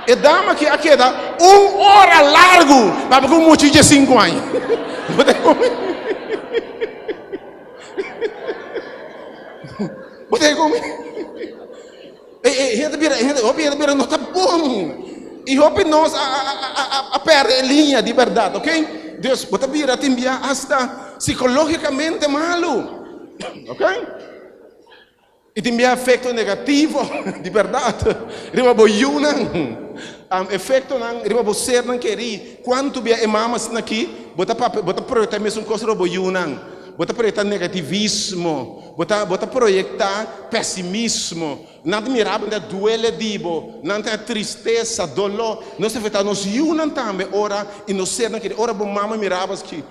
e dama aki a keda un ora largu papia ku un mucha di diesinku aña. Bo ta komi? Bo ta komi? E, e hende bira, hende, hopi hende bira no ta bon. I hopi nos a, a, a, a, a perde e liña di bèrdat, ok? Dus bo ta bira tin bia asta sikológikamente malu, ok? I tin bia efekto negativo di bèrdat riba bo yunan, efektonan riba bo sernan kerí. Kuantu bia e mama asina aki, bo ta papia, bo ta proyektá e mesun kos riba bo yunan. Bo ta proyektá negativismo, bo ta bo ta proyektá pesimismo. Nan ta mira bo, nan ta duele di bo, nan ta tristesa, doló. Nos ta afektá nos yunan tambe ora i nos sernan kerí. Ora bo mama mira bo aski,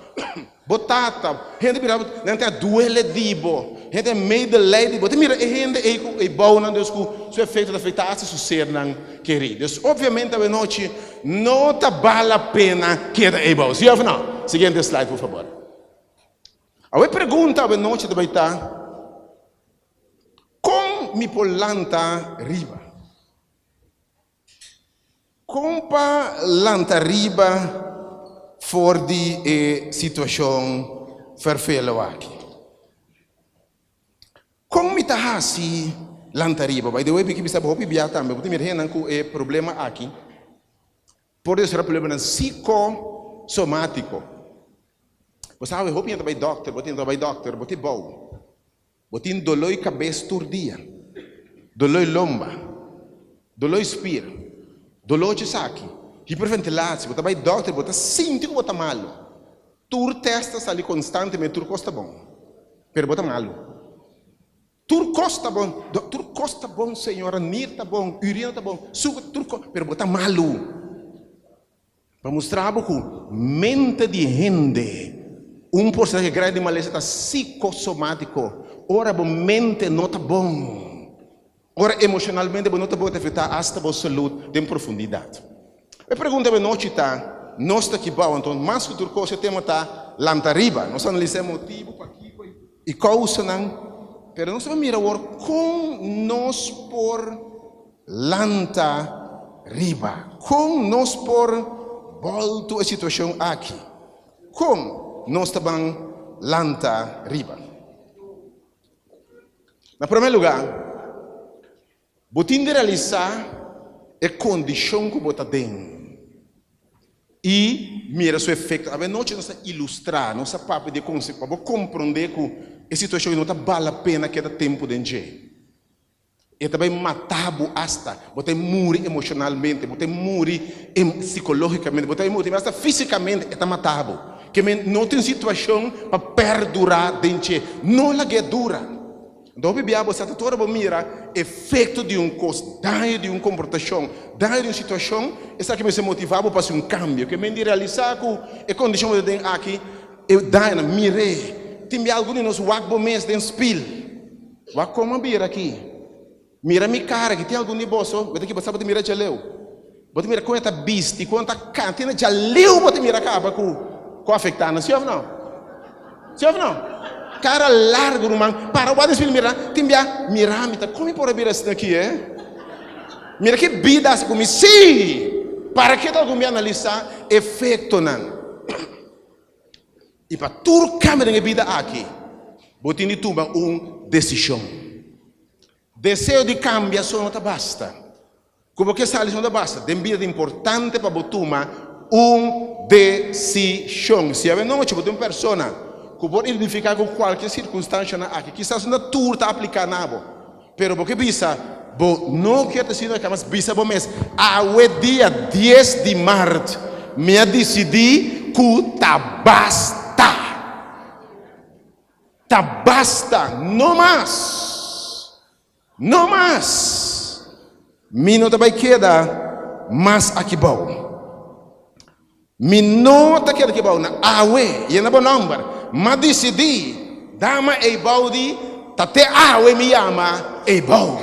bo tata, hende mira bo, nan ta duele di bo, hende ta medelei di bo. Ta mira e hende ei ku e bounan dus ku su efekto ta afektá hasta su sernan kerí. Dus obviamente awenochi no ta bal la pena keda ei bou, si òf no? Siguiente slide por fabor. Awe pregunta awe nochi ta bai ta, Kon mi por lanta riba? Kon pa lanta riba for di e situashon ferfelo aki? Kon mi ta hasi lanta riba? By the way, mi ke bisa bo hopi bia tambe, bo ta mira hendenan ku e problema aki por desarrolla problemanan psikosomatiko. Bo sa awe hopi hende ta bai dòkter, bo tin ta bai dòkter, bo tin bou. Bo tin doloi kabes tur dia, doloi lomba, doloi spier, doló djesaki, hiperventilatie, bo ta bai dòkter, bo ta sinti ku bo ta malu. Tur tèst ta sali konstantemente, tur kos ta bon, pero bo ta malu. Tur kos ta bon, tur kos ta bon señora, nir ta bon, urina ta bon, suku, tur kos, pero bo ta malu. Pa mustra bo ku mente di hende, un porsentahe grandi di malesa ta sikosomátiko. Ora bo mente no ta bon, ora emoshonalmente bo no ta bon, ta afektá asta bo salud den profundidat. E pregunta awe nochi ta, nos ta kibao? Anto mas ku tur kos e tema ta lanta riba. Nos a analisá e motibu pakiko i kousanan, pero nos ta mira awor kon nos por Lanta riba. Kon nos por bòltu e situashon aki? Kon nos ta ban lanta riba? Na promé lugá, bo tin di realisá e kondishon ku bo ta den i mira su efekto. Awe nochi nos ta ilustrá, nos ta papia di e konsepto pa bo komprondé ku e situashon no ta bal la pena keda tempu den dje. E ta bai mata bo asta. Bo ta muri emoshonalmente, bo ta muri sikológikamente, bo ta muri asta físikamente, e ta mata bo. Ke men no tin situashon pa pèrdurá den dje. No lag'é dura. Anto hopi bia bo sa ta tur ora bo mira efekto di un kos, daño di un komportashon, daño di un situashon, esaki mester motivá bo pa hasi un kambio. Ke men di realisá ku e kondishon bo ta den aki, e dañonan, mir'é. Tin bia algun di nos wak bo mes den spil. Wak kon a bira aki. Mira mi kara aki. Tin algun di boso, bo ta kiba sa bo ta mira djaleu. Bo ta mira kon e ta bisti, kon e ta kanta. Tin djaleu bo ta mira kaba ku ku afektá nan, si òf no? Si òf no? Kara largu ruman, para wak den spil mira, tin bia mira mi ta kon mi por a bira asina aki eh? Mira ki bida hasi ku mi, si! Para ke ta algun bia analisá efektonan. I pa tur kambio den e bida aki, bo tin di tuma un desishon. Deseo di kambia so no ta basta. Ku bo ke sali so no ta basta. Den bida ta importante pa bo tuma un desishon. Si awenochi bo ta un persona ku por identifiká ku kualke sirkunstanshanan aki, kisas no ta tur ta apliká na bo, pero bo ke bisa bo no kier ta sino mas bisa bo mes, Awe dia dies di mart mi a disidí ku ta basta. Ta basta, no mas! No mas! Mi no ta bai keda mas aki bou. Mi no ta keda aki bou na awe, yena bo nomber. M'a disidí, dama ei bou di, ta te awe mi yama ei bou.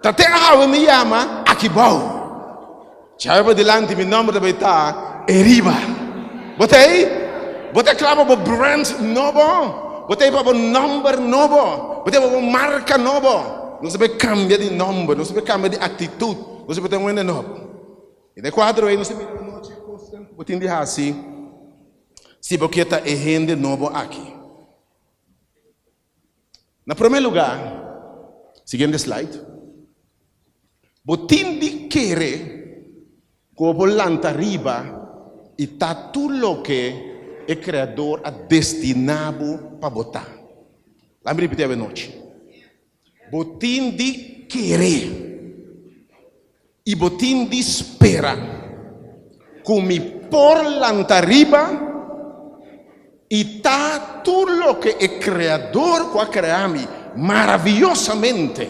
Ta te awe mi yama aki bou. Djawe pa dilanti mi nomber ta bai ta eriba. Bo ta ei? Bo ta kla pa bo brand nobo? Bo ta ei pa bo nomber nobo? Bo ta ei pa bo marka nobo? Nos ta bai kambia di nomber, nos ta bai kambia di aktitut, nos ta bai ta un hende nobo. I den kuadro ei nos ta mira anochi e kosnan ku bo tin di hasi si bo ke ta e hende nobo aki. Na promé lugá, siguiente slide, bo tin di kere ku bo por lanta riba i ta tur loke e Kreador a destiná bo pa bo ta. Laat mi ripití awenochi. Bo tin di kere i bo tin di spera ku mi por lanta riba i ta tur loke e Kreador ku a krea mi maraviyosamente,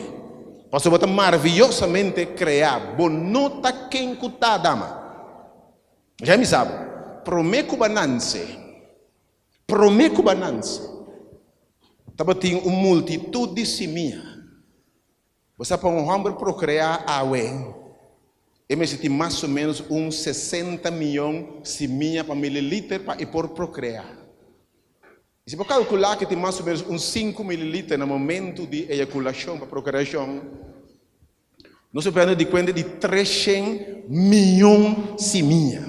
pasobra bo ta maraviyosamente kreá, bo no ta ken ku ta, dama. Ya mi sa bo, promé ku bo a nanse. Promé ku bo a nanse, tabatin un multitut di simia. Bo sa pa un hòmber prokreá awe, e mester tin mas o ménos un 60 mion simia pa mililiter pa e por prokreá. I si bo kalkulá ku tin mas o ménos un sinku mililiter na momentu di eyakulashon pa prokreashon, Nos ta pende di kuenta di treshen mion simia.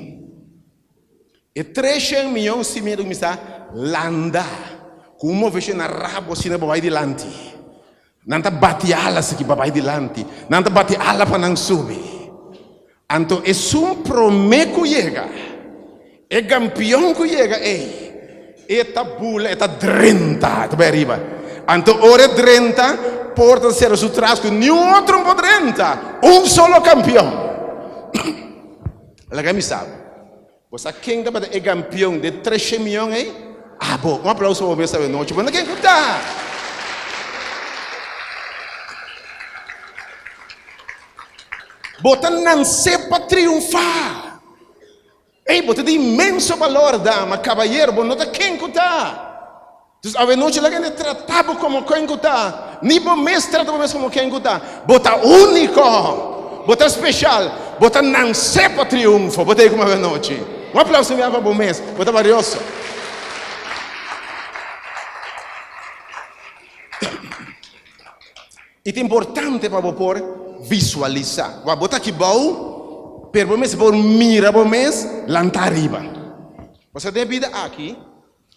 E treshen mion simia ta kuminsá landa ku un moveshon na rabo asina pa bai dilanti. Nan ta bati ala asiki pa bai dilanti. Nan ta bati ala pa nan subi. Anto esun promé ku yega, e gampion ku yega ei, e ta bula, e ta drenta, e ta bai ariba. Anto ora e drenta, porta ta sera su tras ku niun otro no por drenta, un solo kampion. Laga mi sa bo, bo sa ken tabata e gampion den treshe mion ei? Abo! Un aplauso pa bo mes awenochi, bo no ken ku ta! Bo ta nansé pa triunfá. Ey, bo ta di inmenso balor, dama, kabayero, bo no ta ken ku ta. Dus awenochi laga hende trata bo komo ken ku ta. Ni bo mes trata bo mes komo ken ku ta. Bo ta úniko. Bo ta speshal. Bo ta nansé pa triunfo. Bo ta ei komo awenochi. Un aplauso mi a pa bo mes. Bo ta balioso. I ta importante pa bo por visualisá. Wak, bo ta aki bou, pero bo mester por mira bo mes lantá ariba. Pasobra den e bida aki,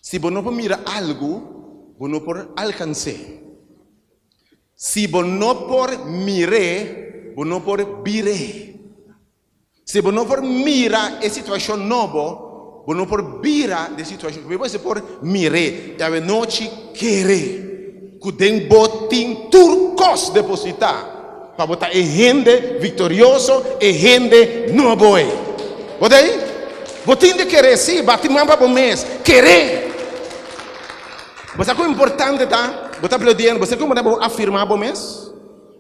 si bo no por mira algu, bo no por alkans'é. Si bo no por mir'é, bo no por bir'é. Si bo no por mira e situashon nobo, bo no por bira den situashon. Bo mester por mir'é i awenochi kere ku den bo tin tur kos depositá pa bo ta e hende viktorioso, e hende nobo ei. Bo ta ei? Bo tin di kere, sí, bati man pa bo mes, kere! Bo sa kon importante ta? Bo ta aplaudiendo, bo sa kon importante pa bo afirmá bo mes?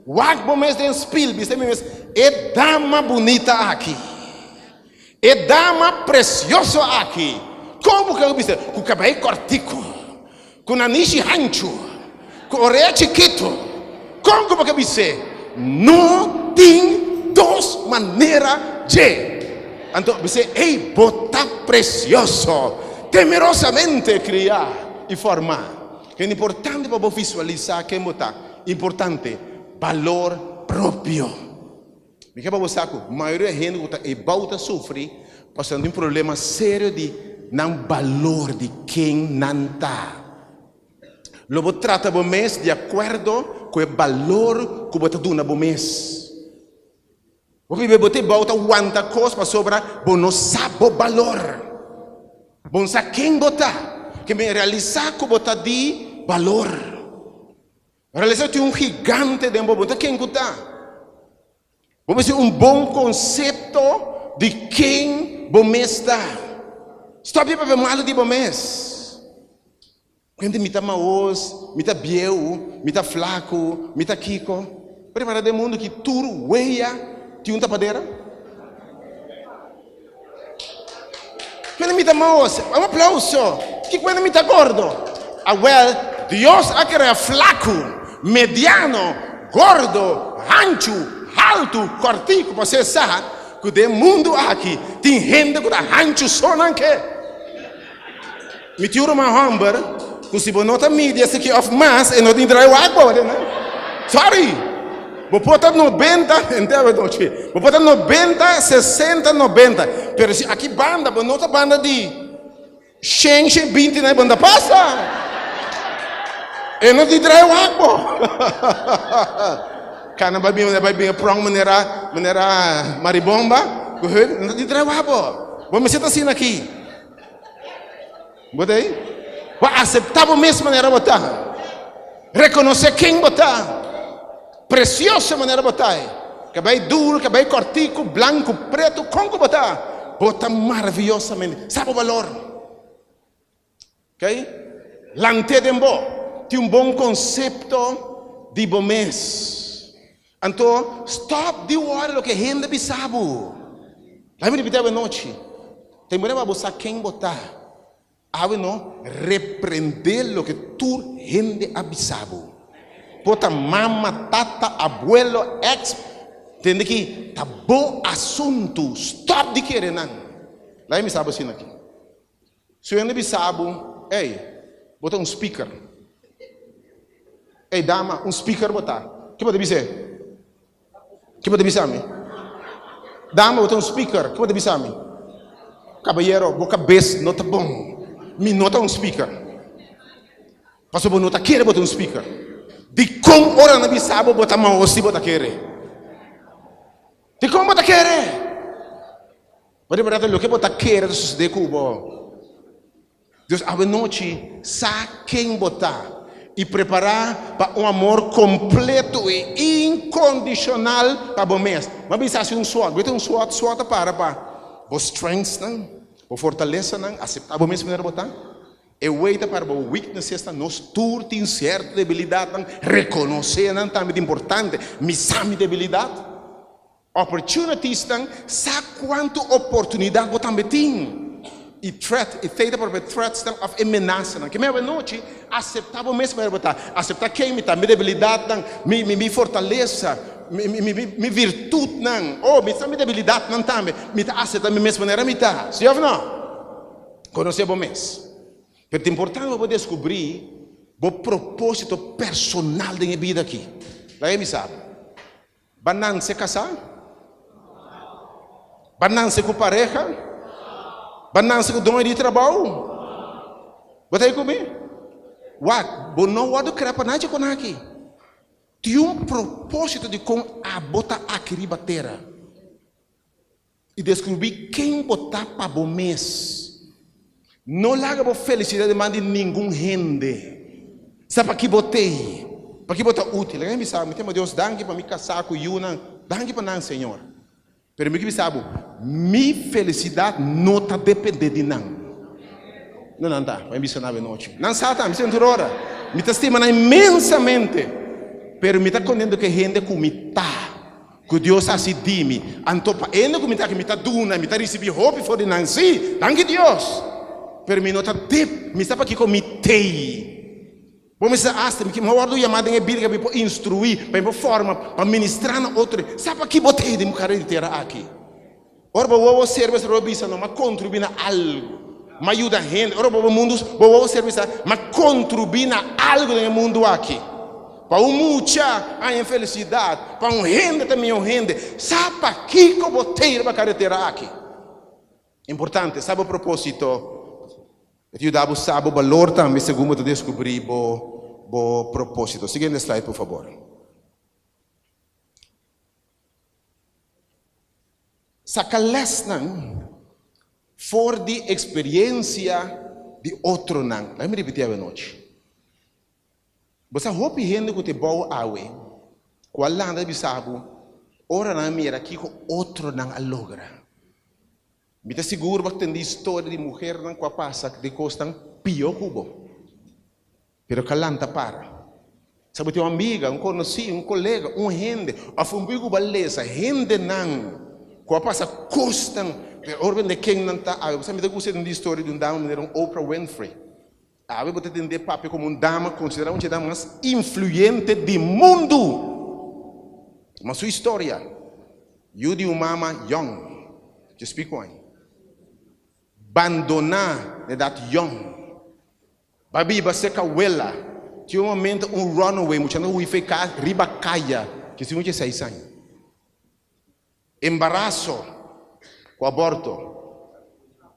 Wak bo mes den spil, bisa mi mes, E dama bunita aki, e dama presioso aki, kon bo ke bisa? Ku kabei kòrtiku, ku nanishi hanchu, ku orea chikitu, kon ku bo ke bis'é? No tin dos manera dje. Anto bis'é, Ey, bo ta presioso, temerosamente kriá i formá. Ken importante pa bo visualisá ken bo ta. Importante, balor propio. Mi ke pa bo sa ku mayoria hende ku ta ebou ta sufri pasobra nan tin problema serio di. nan balor di ken nan ta. Lo bo trata bo mes di akuerdo ku e balor ku bo ta duna bo mes. Hopi be bo te bou ta wanta kos pasobra bo no sa bo balor. Bo no sa ken bo ta. Ke men realisá ku bo ta di balor. Realisá ku tin un gigante den bo, bo no ta ken ku ta. Bo mester un bon konsepto di ken bo mes ta. Stòp di papia malu di bo mes. Hende mi ta maos, mi ta bieu, mi ta flaku, mi ta kiko. Prepara den mundu ki tur weya tin un tapadera. Hende mi ta maos, un aplauso. Kiko hende mi ta gordo? Awel, Dios a krea flaku, mediano, gordo, hanchu, haltu, kòrtiku pa ser sa ku den mundu aki tin hende ku ta hanchu so nan ke. Mi tin un ruman hòmber ku si bo no ta midi esaki òf mas e no tin drai wak bo wak. Sorry! Bo por ta nobenta, henter awe nochi, bo por ta nobenta, sesenta, nobenta, pero si aki banda bo no ta banda di shen, shen binti nan bo no ta pasa. E no tin drai wak bo. Kana bai bin bai bin e prong manera manera maribomba, no ta tin drai wak bo. Bo mester ta asina aki. Bo ta ei? Bo aseptá bo mes manera bo ta. Rekonosé ken bo ta. Presioso manera bo ta ei. Kabei duru, kabei kòrtiku, blanku, pretu, kon ku bo ta, bo ta maraviyosamente. Sa bo balor. Oké? Lant'é den bo. Tin un bon konsepto di bo mes. Anto, stòp di wòri loke hende bisa bo. Laga mi ripití awe nochi, Ta importante pa bo sa ken bo ta. Awe no, reprendé loke tur hende a bisa bo. Por ta mama, tata, abuelo, èks, tende ki ta bo asuntu. Stòp di kere nan. Laga mi bisa bo asina aki. Si un hende bisa bo, Ey, bo ta un speaker. Ey, dama, un speaker bo ta. Ke bo ta bis'é? Ke bo ta bisa mi? Dama, bo ta un speaker. Ke bo ta bisa mi? Kabayero, bo kabes no ta bon. Mi no ta un speaker. Pasobra bo no ta kere bo ta un speaker. Dikon ora nan bisa bo bo ta maos si bo ta kere? Dikon bo ta kere? Bo di berdad loke bo ta kere ta sucede cu bo. Dios awe nochi sa ken bo ta y prepara pa un amor completo y incondicional pa bo mes. Bo a bisa haci un SWOT. Bo ta un SWOT? SWOT ta para pa bo strengthsnan, bo fortalesanan, acepta bo mes manera bo ta. E way ta para bo weaknessesnan. Nos tur tin cierto debilidadnan, reconoce nan tambe ta importante. Mi sa mi debilidad. Opportunitiesnan, sa kuantu oportunidat bo tambe tin. I threat, i theta por e threatsnan òf e menasanan. Ke mi awenochi aseptá bo mes manera bo ta. Aseptá ken mi ta, mi debilidatnan, mi mi mi fortalesa, mi mi mi mi virtutnan. Oh, mi sa mi debilidatnan tambe. Mi ta aseptá mi mes manera mi ta. Sí òf no? Konosé bo mes. Pero ta importante pa bo deskubrí bo propósito personal den e bida aki. Laga mi sa bo. Ba nanse kasá? Ba nanse ku pareha? Ba nanse ku doño di trabou? Bo ta ei ku mi? Wak, bo no wòrdu krea pa nachi kon aki. Tin un propósito di kon abo ta aki riba tera. I deskribí ken bo ta pa bo mes. No laga bo felisidat den man di ningun hende. Sa pa ki bo t'ei, pa ki bo ta útil. Laga mi bisa bo, mi ta yama Dios danki pa mi kasá ku yunan, danki pa nan, Señor. Pero mi ke bisa bo, mi felisidat no ta dependé di nan. No nan ta, pa mi bisa nan awenochi. Nan sa ta, mi sa nan tur ora. Mi ta stima nan inmensamente, pero mi ta kontento ku e hende ku mi ta. Ku Dios hasi di mi. Anto pa ende ku mi ta aki mi ta duna, mi ta risibí hopi for di nan. Sí, danki Dios! Pero mi no ta dep, mi sa pakiko mi tei. Bo mester asta mi mi a wòrdu yamá den e bida pa mi por instruí, pa mi por forma, pa ministrá na otro. Sa paki bo tei den kara di tera aki? Ora bo wowo sirbi esei bo bisa no, m'a kontribuí na algu, m'a yuda hende. Ora bo mundu bo wowo sirbi sa, m'a kontribuí na algu den e mundu aki. Pa un mucha haña felisidat, pa un hende ta mihó hende. Sa pakiko bo tei riba karetera aki? Importante, sa bo propósito. E ta yuda bo sa bo balor tambe segun bo ta deskubrí bo bo propósito. Siguiente slide por fabor. Saka lèsnan for di eksperiensia di otronan. Laga mi ripití awe nochi. Bo sa hopi hende ku ta e bou awe ku a lanta di bisa bo ora nan a mira kiko otronan a logra. Mi ta sigur bo a tende historia di muhernan ku a pasa den kosnan pió ku bo, pero ku a lanta para. Sa bo tin un amiga, un konosí, un kolega, un hende òf un buki ku bo a lesa, hendenan ku a pasa kosnan, pero ora bo tende ken nan ta awe. Bo sa mi ta gusta tende historia di un dama manera un Oprah Winfrey. Awe bo ta tende papia komo un dama konsiderá un dje dama mas influyente di mundu. Ma su historia, yu di un mama yòn, dje spiko aña, bandoná na edat yòn, bai biba serka wela, tin un momento un runaway, muchanan hui for e kas riba kaya, dje sin un dje seis aña. Embaraso ku aborto,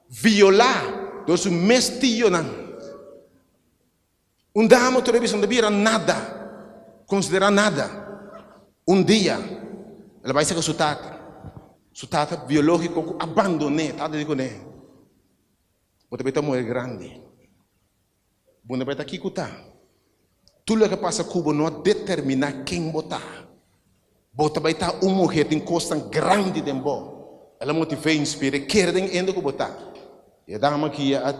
violá dor su mes tionan. Un dama tur a bisa no ta bira nada, konsiderá nada. Un dia el a bai saka su tata, su tata biológiko ku a bandon'é, tata di kuné, Bo ta bai ta muher grandi. Bo no ta kiko ta. Tur loke a pasa ku bo no a determiná ken bo ta. Bo ta bai ta un muher tin kosnan grandi den bo. El a motiv'é, inspir'é, kere den hende ku bo ta. E dama aki a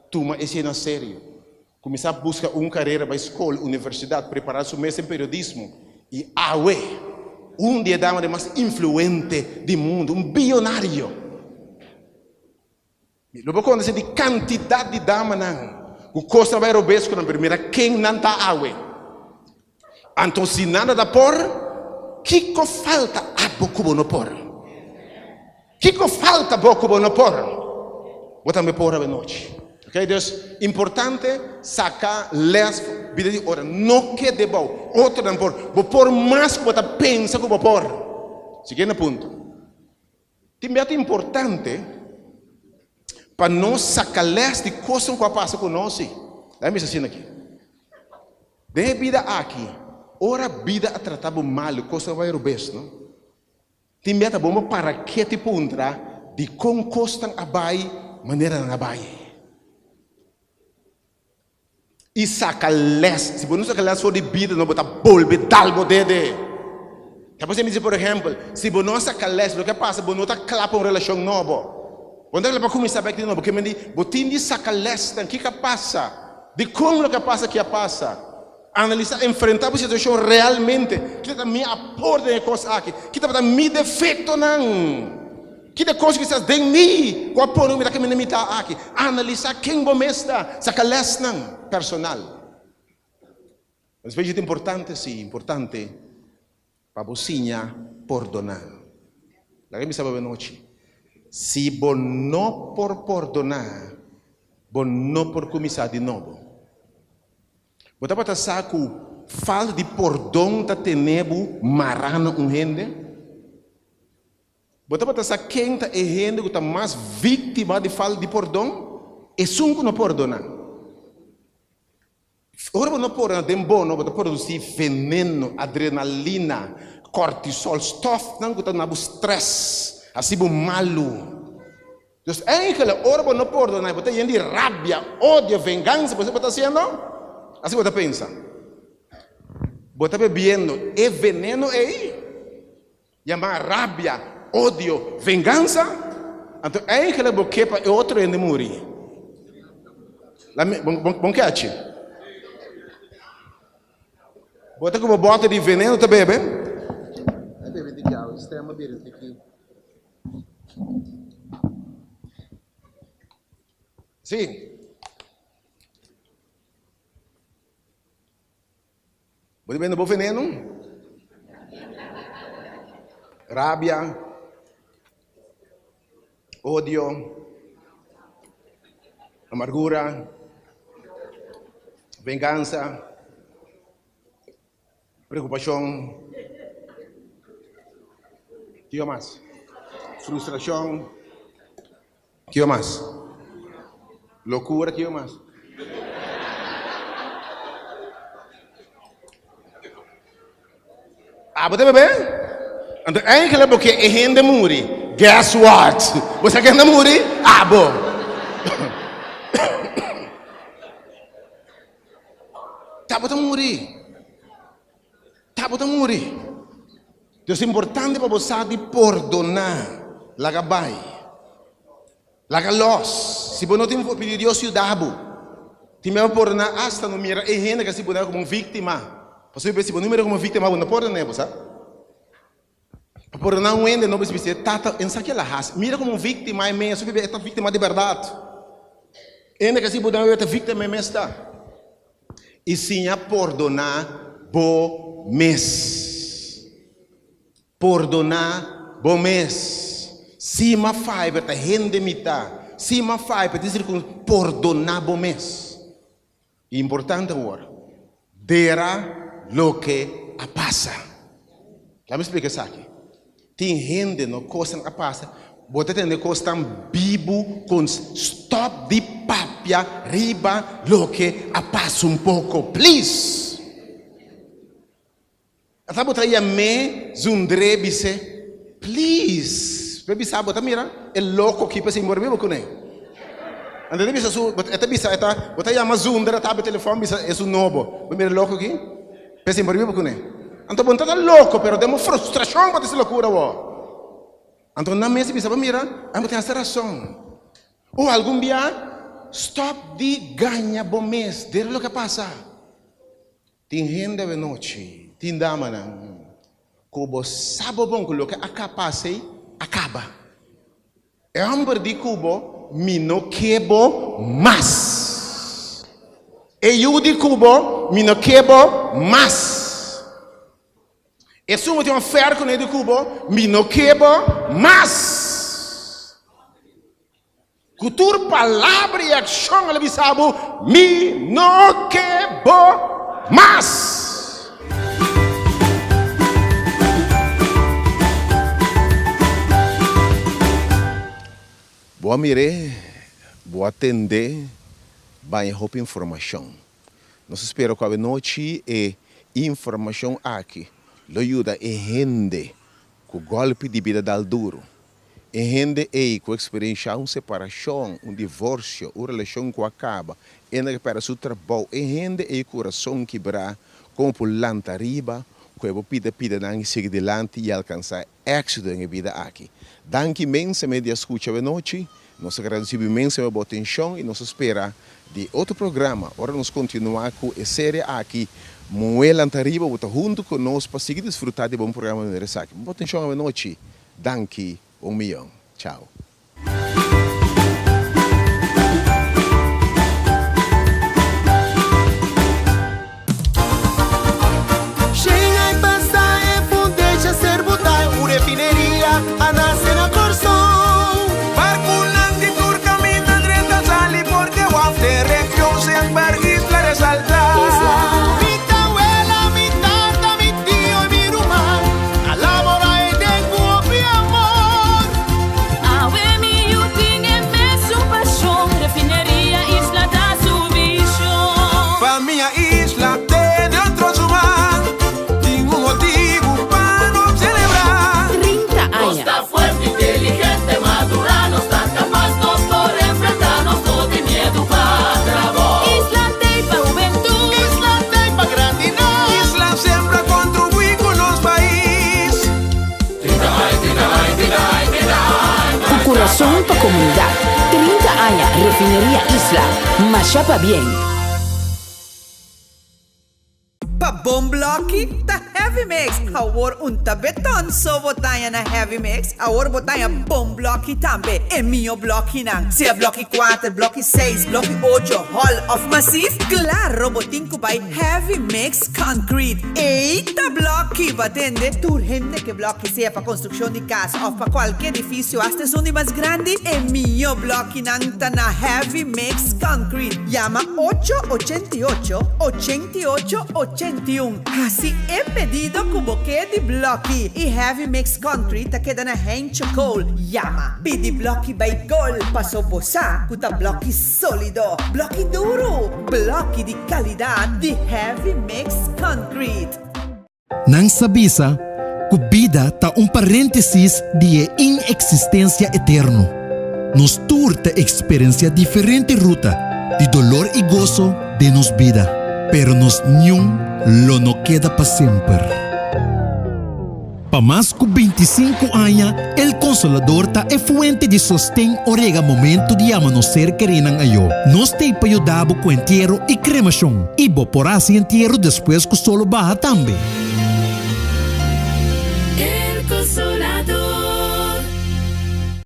tuma esei na serio. Kuminsá buska un karera, bai skol, universidat, prepará su mes den periodismo. I awe, un di e damanan mas influente di mundu, un biyonario. Lo bo konosé di kantidat di damanan ku kosnan bai robes ku nan, pero mira ken nan ta awe. Anto si nan ta por, kiko falta abo ku bo no por? Kiko falta bo ku bo no por? Bo tambe por awe nochi. Ok, dus importante saka les bida di ora. No kede bou. Otronan por. Bo por mas ku bo ta pensa ku bo por. Siguiente punto. Tin bia ta importante pa nos saka les di kosnan ku a pasa ku nos si. Laga mi bisa asina aki. Den e bida aki, ora bida a trata bo malu, kosnan bai robes, no? Tin bia ta bon bo para ketu i puntra dikon kosnan a bai manera nan a bai. I saka les. Si bo no saka les for di bida no bo ta bolbe dal bo dede. Ta por esei mi di por ehempel, si bo no a saka les loke a pasa bo no ta kla pa un relashon nobo. Bo no ta kla pa kuminsá bek di nobo. Ke men di bo tin di saka lesnan. Kiko a pasa? Dikon loke a pasa ki a pasa? Analisá, enfrentá bo situashon realmente. Kita ta mi aporte den e kos aki? Kita tabata mi defektonan? Kita kos kisas den mi ku a pone ku mi ta kaminda mitá aki? Analisá ken bo mes ta, saka lèsnan personal. Despues ta importante, sí, importante pa bo siña pordoná. Laga mi sa bo anochi, si bo no por pordoná, bo no por kuminsá di nobo. Bo tabata sa ku falta di pordon ta tene bo mará na un hende? Bo tabata sa ken ta e hende ku ta mas víktima di falta di pordon? Esun ku no pordoná. Ora bo no pordoná den bo no, bo ta produsí veneno, adrenalina, kortisol, stòfnan ku ta duna bo strès, hasi bo malu. Dus eigenlijk ora bo no pordoná i bo ta yen di rabia, odio, vengansa, bo sa bo ta hasiendo? Asi bo ta pensa. Bo ta bebiendo e veneno ei, yamá rabia, odio, vengansa, anto eigenlijk bo ke pa e otro hende muri. Bon kechi. Bo ta ku bo bòter di veneno ta bebe? Sí. Bo ta bende bo veneno? Rabia, odio, amargura, venganza. Preokupashon, kiko mas? Frustrashon, kiko mas? Locura kico mas? Abo ta bebe? Anto eigenlijk bo ke e hende muri. Guess what? Bo sa ken ta muri? Abo. Ta bo ta muri. Ta bo ta muri. Dios importante pa bo sa di pordoná. Laga bai. Laga los. Si bo no tin por pidi Dios yuda bo. Tin bia bo pordoná asta no mira e hende ku a sibi bo komo un víktima. Pasobra si bo no mira komo un víktima bo no pordon'é, bo sa. Pa pordoná un hende no bisa bis'é, Tata, e no sa kila hasi. Mira komo un víktima e mes, pasobra e ta víktima di bèrdat. E hende ku a sibi bo e ta víktima e mes ta. I siña pordoná bo mes. Pordoná bo mes. Si m'a fai per ta hende mi ta. Si m'a fai per tin sirkun pordoná bo mes. Importante awor, dera loke a pasa. Laat mi splika esaki. Tin hende no kosnan a pasa, bo ta tende kosnan bibu kon stop di papia riba loke a pasa un poko, please. Ata bo ta yam'é zundr'é bis'é, Please! Bo bisa, bo ta mira e loko ki p'esei mor biba kuné. Anto e ta bisa su, e ta bisa, e ta, bo ta yama zundra, ta habri telefòn bisa esun nobo, bo mira e loko ki p'esei mor biba kuné. Anto bo no ta ta loko, pero den bo frustrashon bo ta hasi lokura awor. Anto nan mes a bisa, bo mira, ami bo tin hasta rason. O algun bia, stòp di gaña bo mes dera loke a pasa. Tin hende awenochi, tin damanan, ku bo sa bo bon ku loke a kapa asei a kaba. E hòmber di ku bo, Mi no ke bo mas. E yu di ku bo, Mi no ke bo mas. Esun ku tin un affair kuné di ku bo, Mi no ke bo mas. Ku tur palabra i akshon el a bisa bo, Mi no ke bo mas. Bo a mir'é, bo a tend'é, baña hopi informashon. Nos a spera ku awenochi e informashon aki lo yuda e hende ku gòlpi di bida dal duru. E hende ei ku eksperenshá un separashon, un divorsio, un relashon ku a kaba, e na ke pèrdè su trabou, e hende ei kurason kibrá, komo por lanta riba ku e por pida pida nan i sigui dilanti i alkansá éksito den e bida aki. Danki inmensamente di a skucha awenochi. Nos ta gradisido inmensamente bo atenshon i nos ta spera di otro programa ora nos kontinuá ku e serie aki Muhé Lanta Riba bo ta huntu ku nos pa sigui disfrutá di bon programa manera esaki. Bo atenshon awenochi. Danki un miyon. Chao. Shen ai pasa e fundeshi ser botá Un refineria a nase na Kòrsou. Barkunan di tur kaminda drenta sali porque waf den region semper isla resaltá. Mi tawela, mi tata, mi tio i mi ruman A labora e den ku hopi amor. Awe mi yu tin e mesun pashon, Refineria Isla ta su vishon. Famia Isla tene otro su man, tin un motibu pa nos selebrá. 30 Nos aña. ta fuerte, inteligente, madurá, nos ta kapas, nos por enfrentá, nos no tin miedu pa trabou. Isla t'ei pa hubentud. Isla t'ei pa grandinan. Isla sempre a contribuí cu nos pais. Ku kurason pa komunidat, 30 aña Refineria Isla, masha pabien! Pa bon blòki ta Heavy Mix! Awor un ta beton so bo taña na Heavy Mix, awor bo taña bon blòki tambe, e mihó blòkinan, sea blòki kuater, blòki seis, blòki ocho, hòl òf masif, klaro bo tin ku bai Heavy Mix Concrete. Ei ta blòki! Bo a tende? Tur hende ke blòki, sea pa konstrukshon di kas òf pa kualke edifisio, asta esun di mas grandi, e mihó blòkinan ta na Heavy Mix Concrete. Yama ocho 88 88 81. Hasi e pedido. Solido ku bo ke di blòki i Heavy Mix Concrete ta keda na Heintje Kool. Yama, pidi blòki bai gol, paso bo sa ku ta blòki solido, blòki duru, blòki di kalidat di Heavy Mix Concrete. Nan sa bisa ku bida ta un paréntesis di e ineksistensia eterno. Nos tur ta eksperensiá diferente ruta di dolor i goso den nos bida, pero nos niun lo no keda pa semper. Pa mas ku bintisinku aña, El Consolador ta e fuente di sosten ora yega momento di yama nos ser kerinan ayó. Nos t'ei pa yuda bo ku entiero i kremashon, i bo por hasi entiero despues ku solo baha tambe.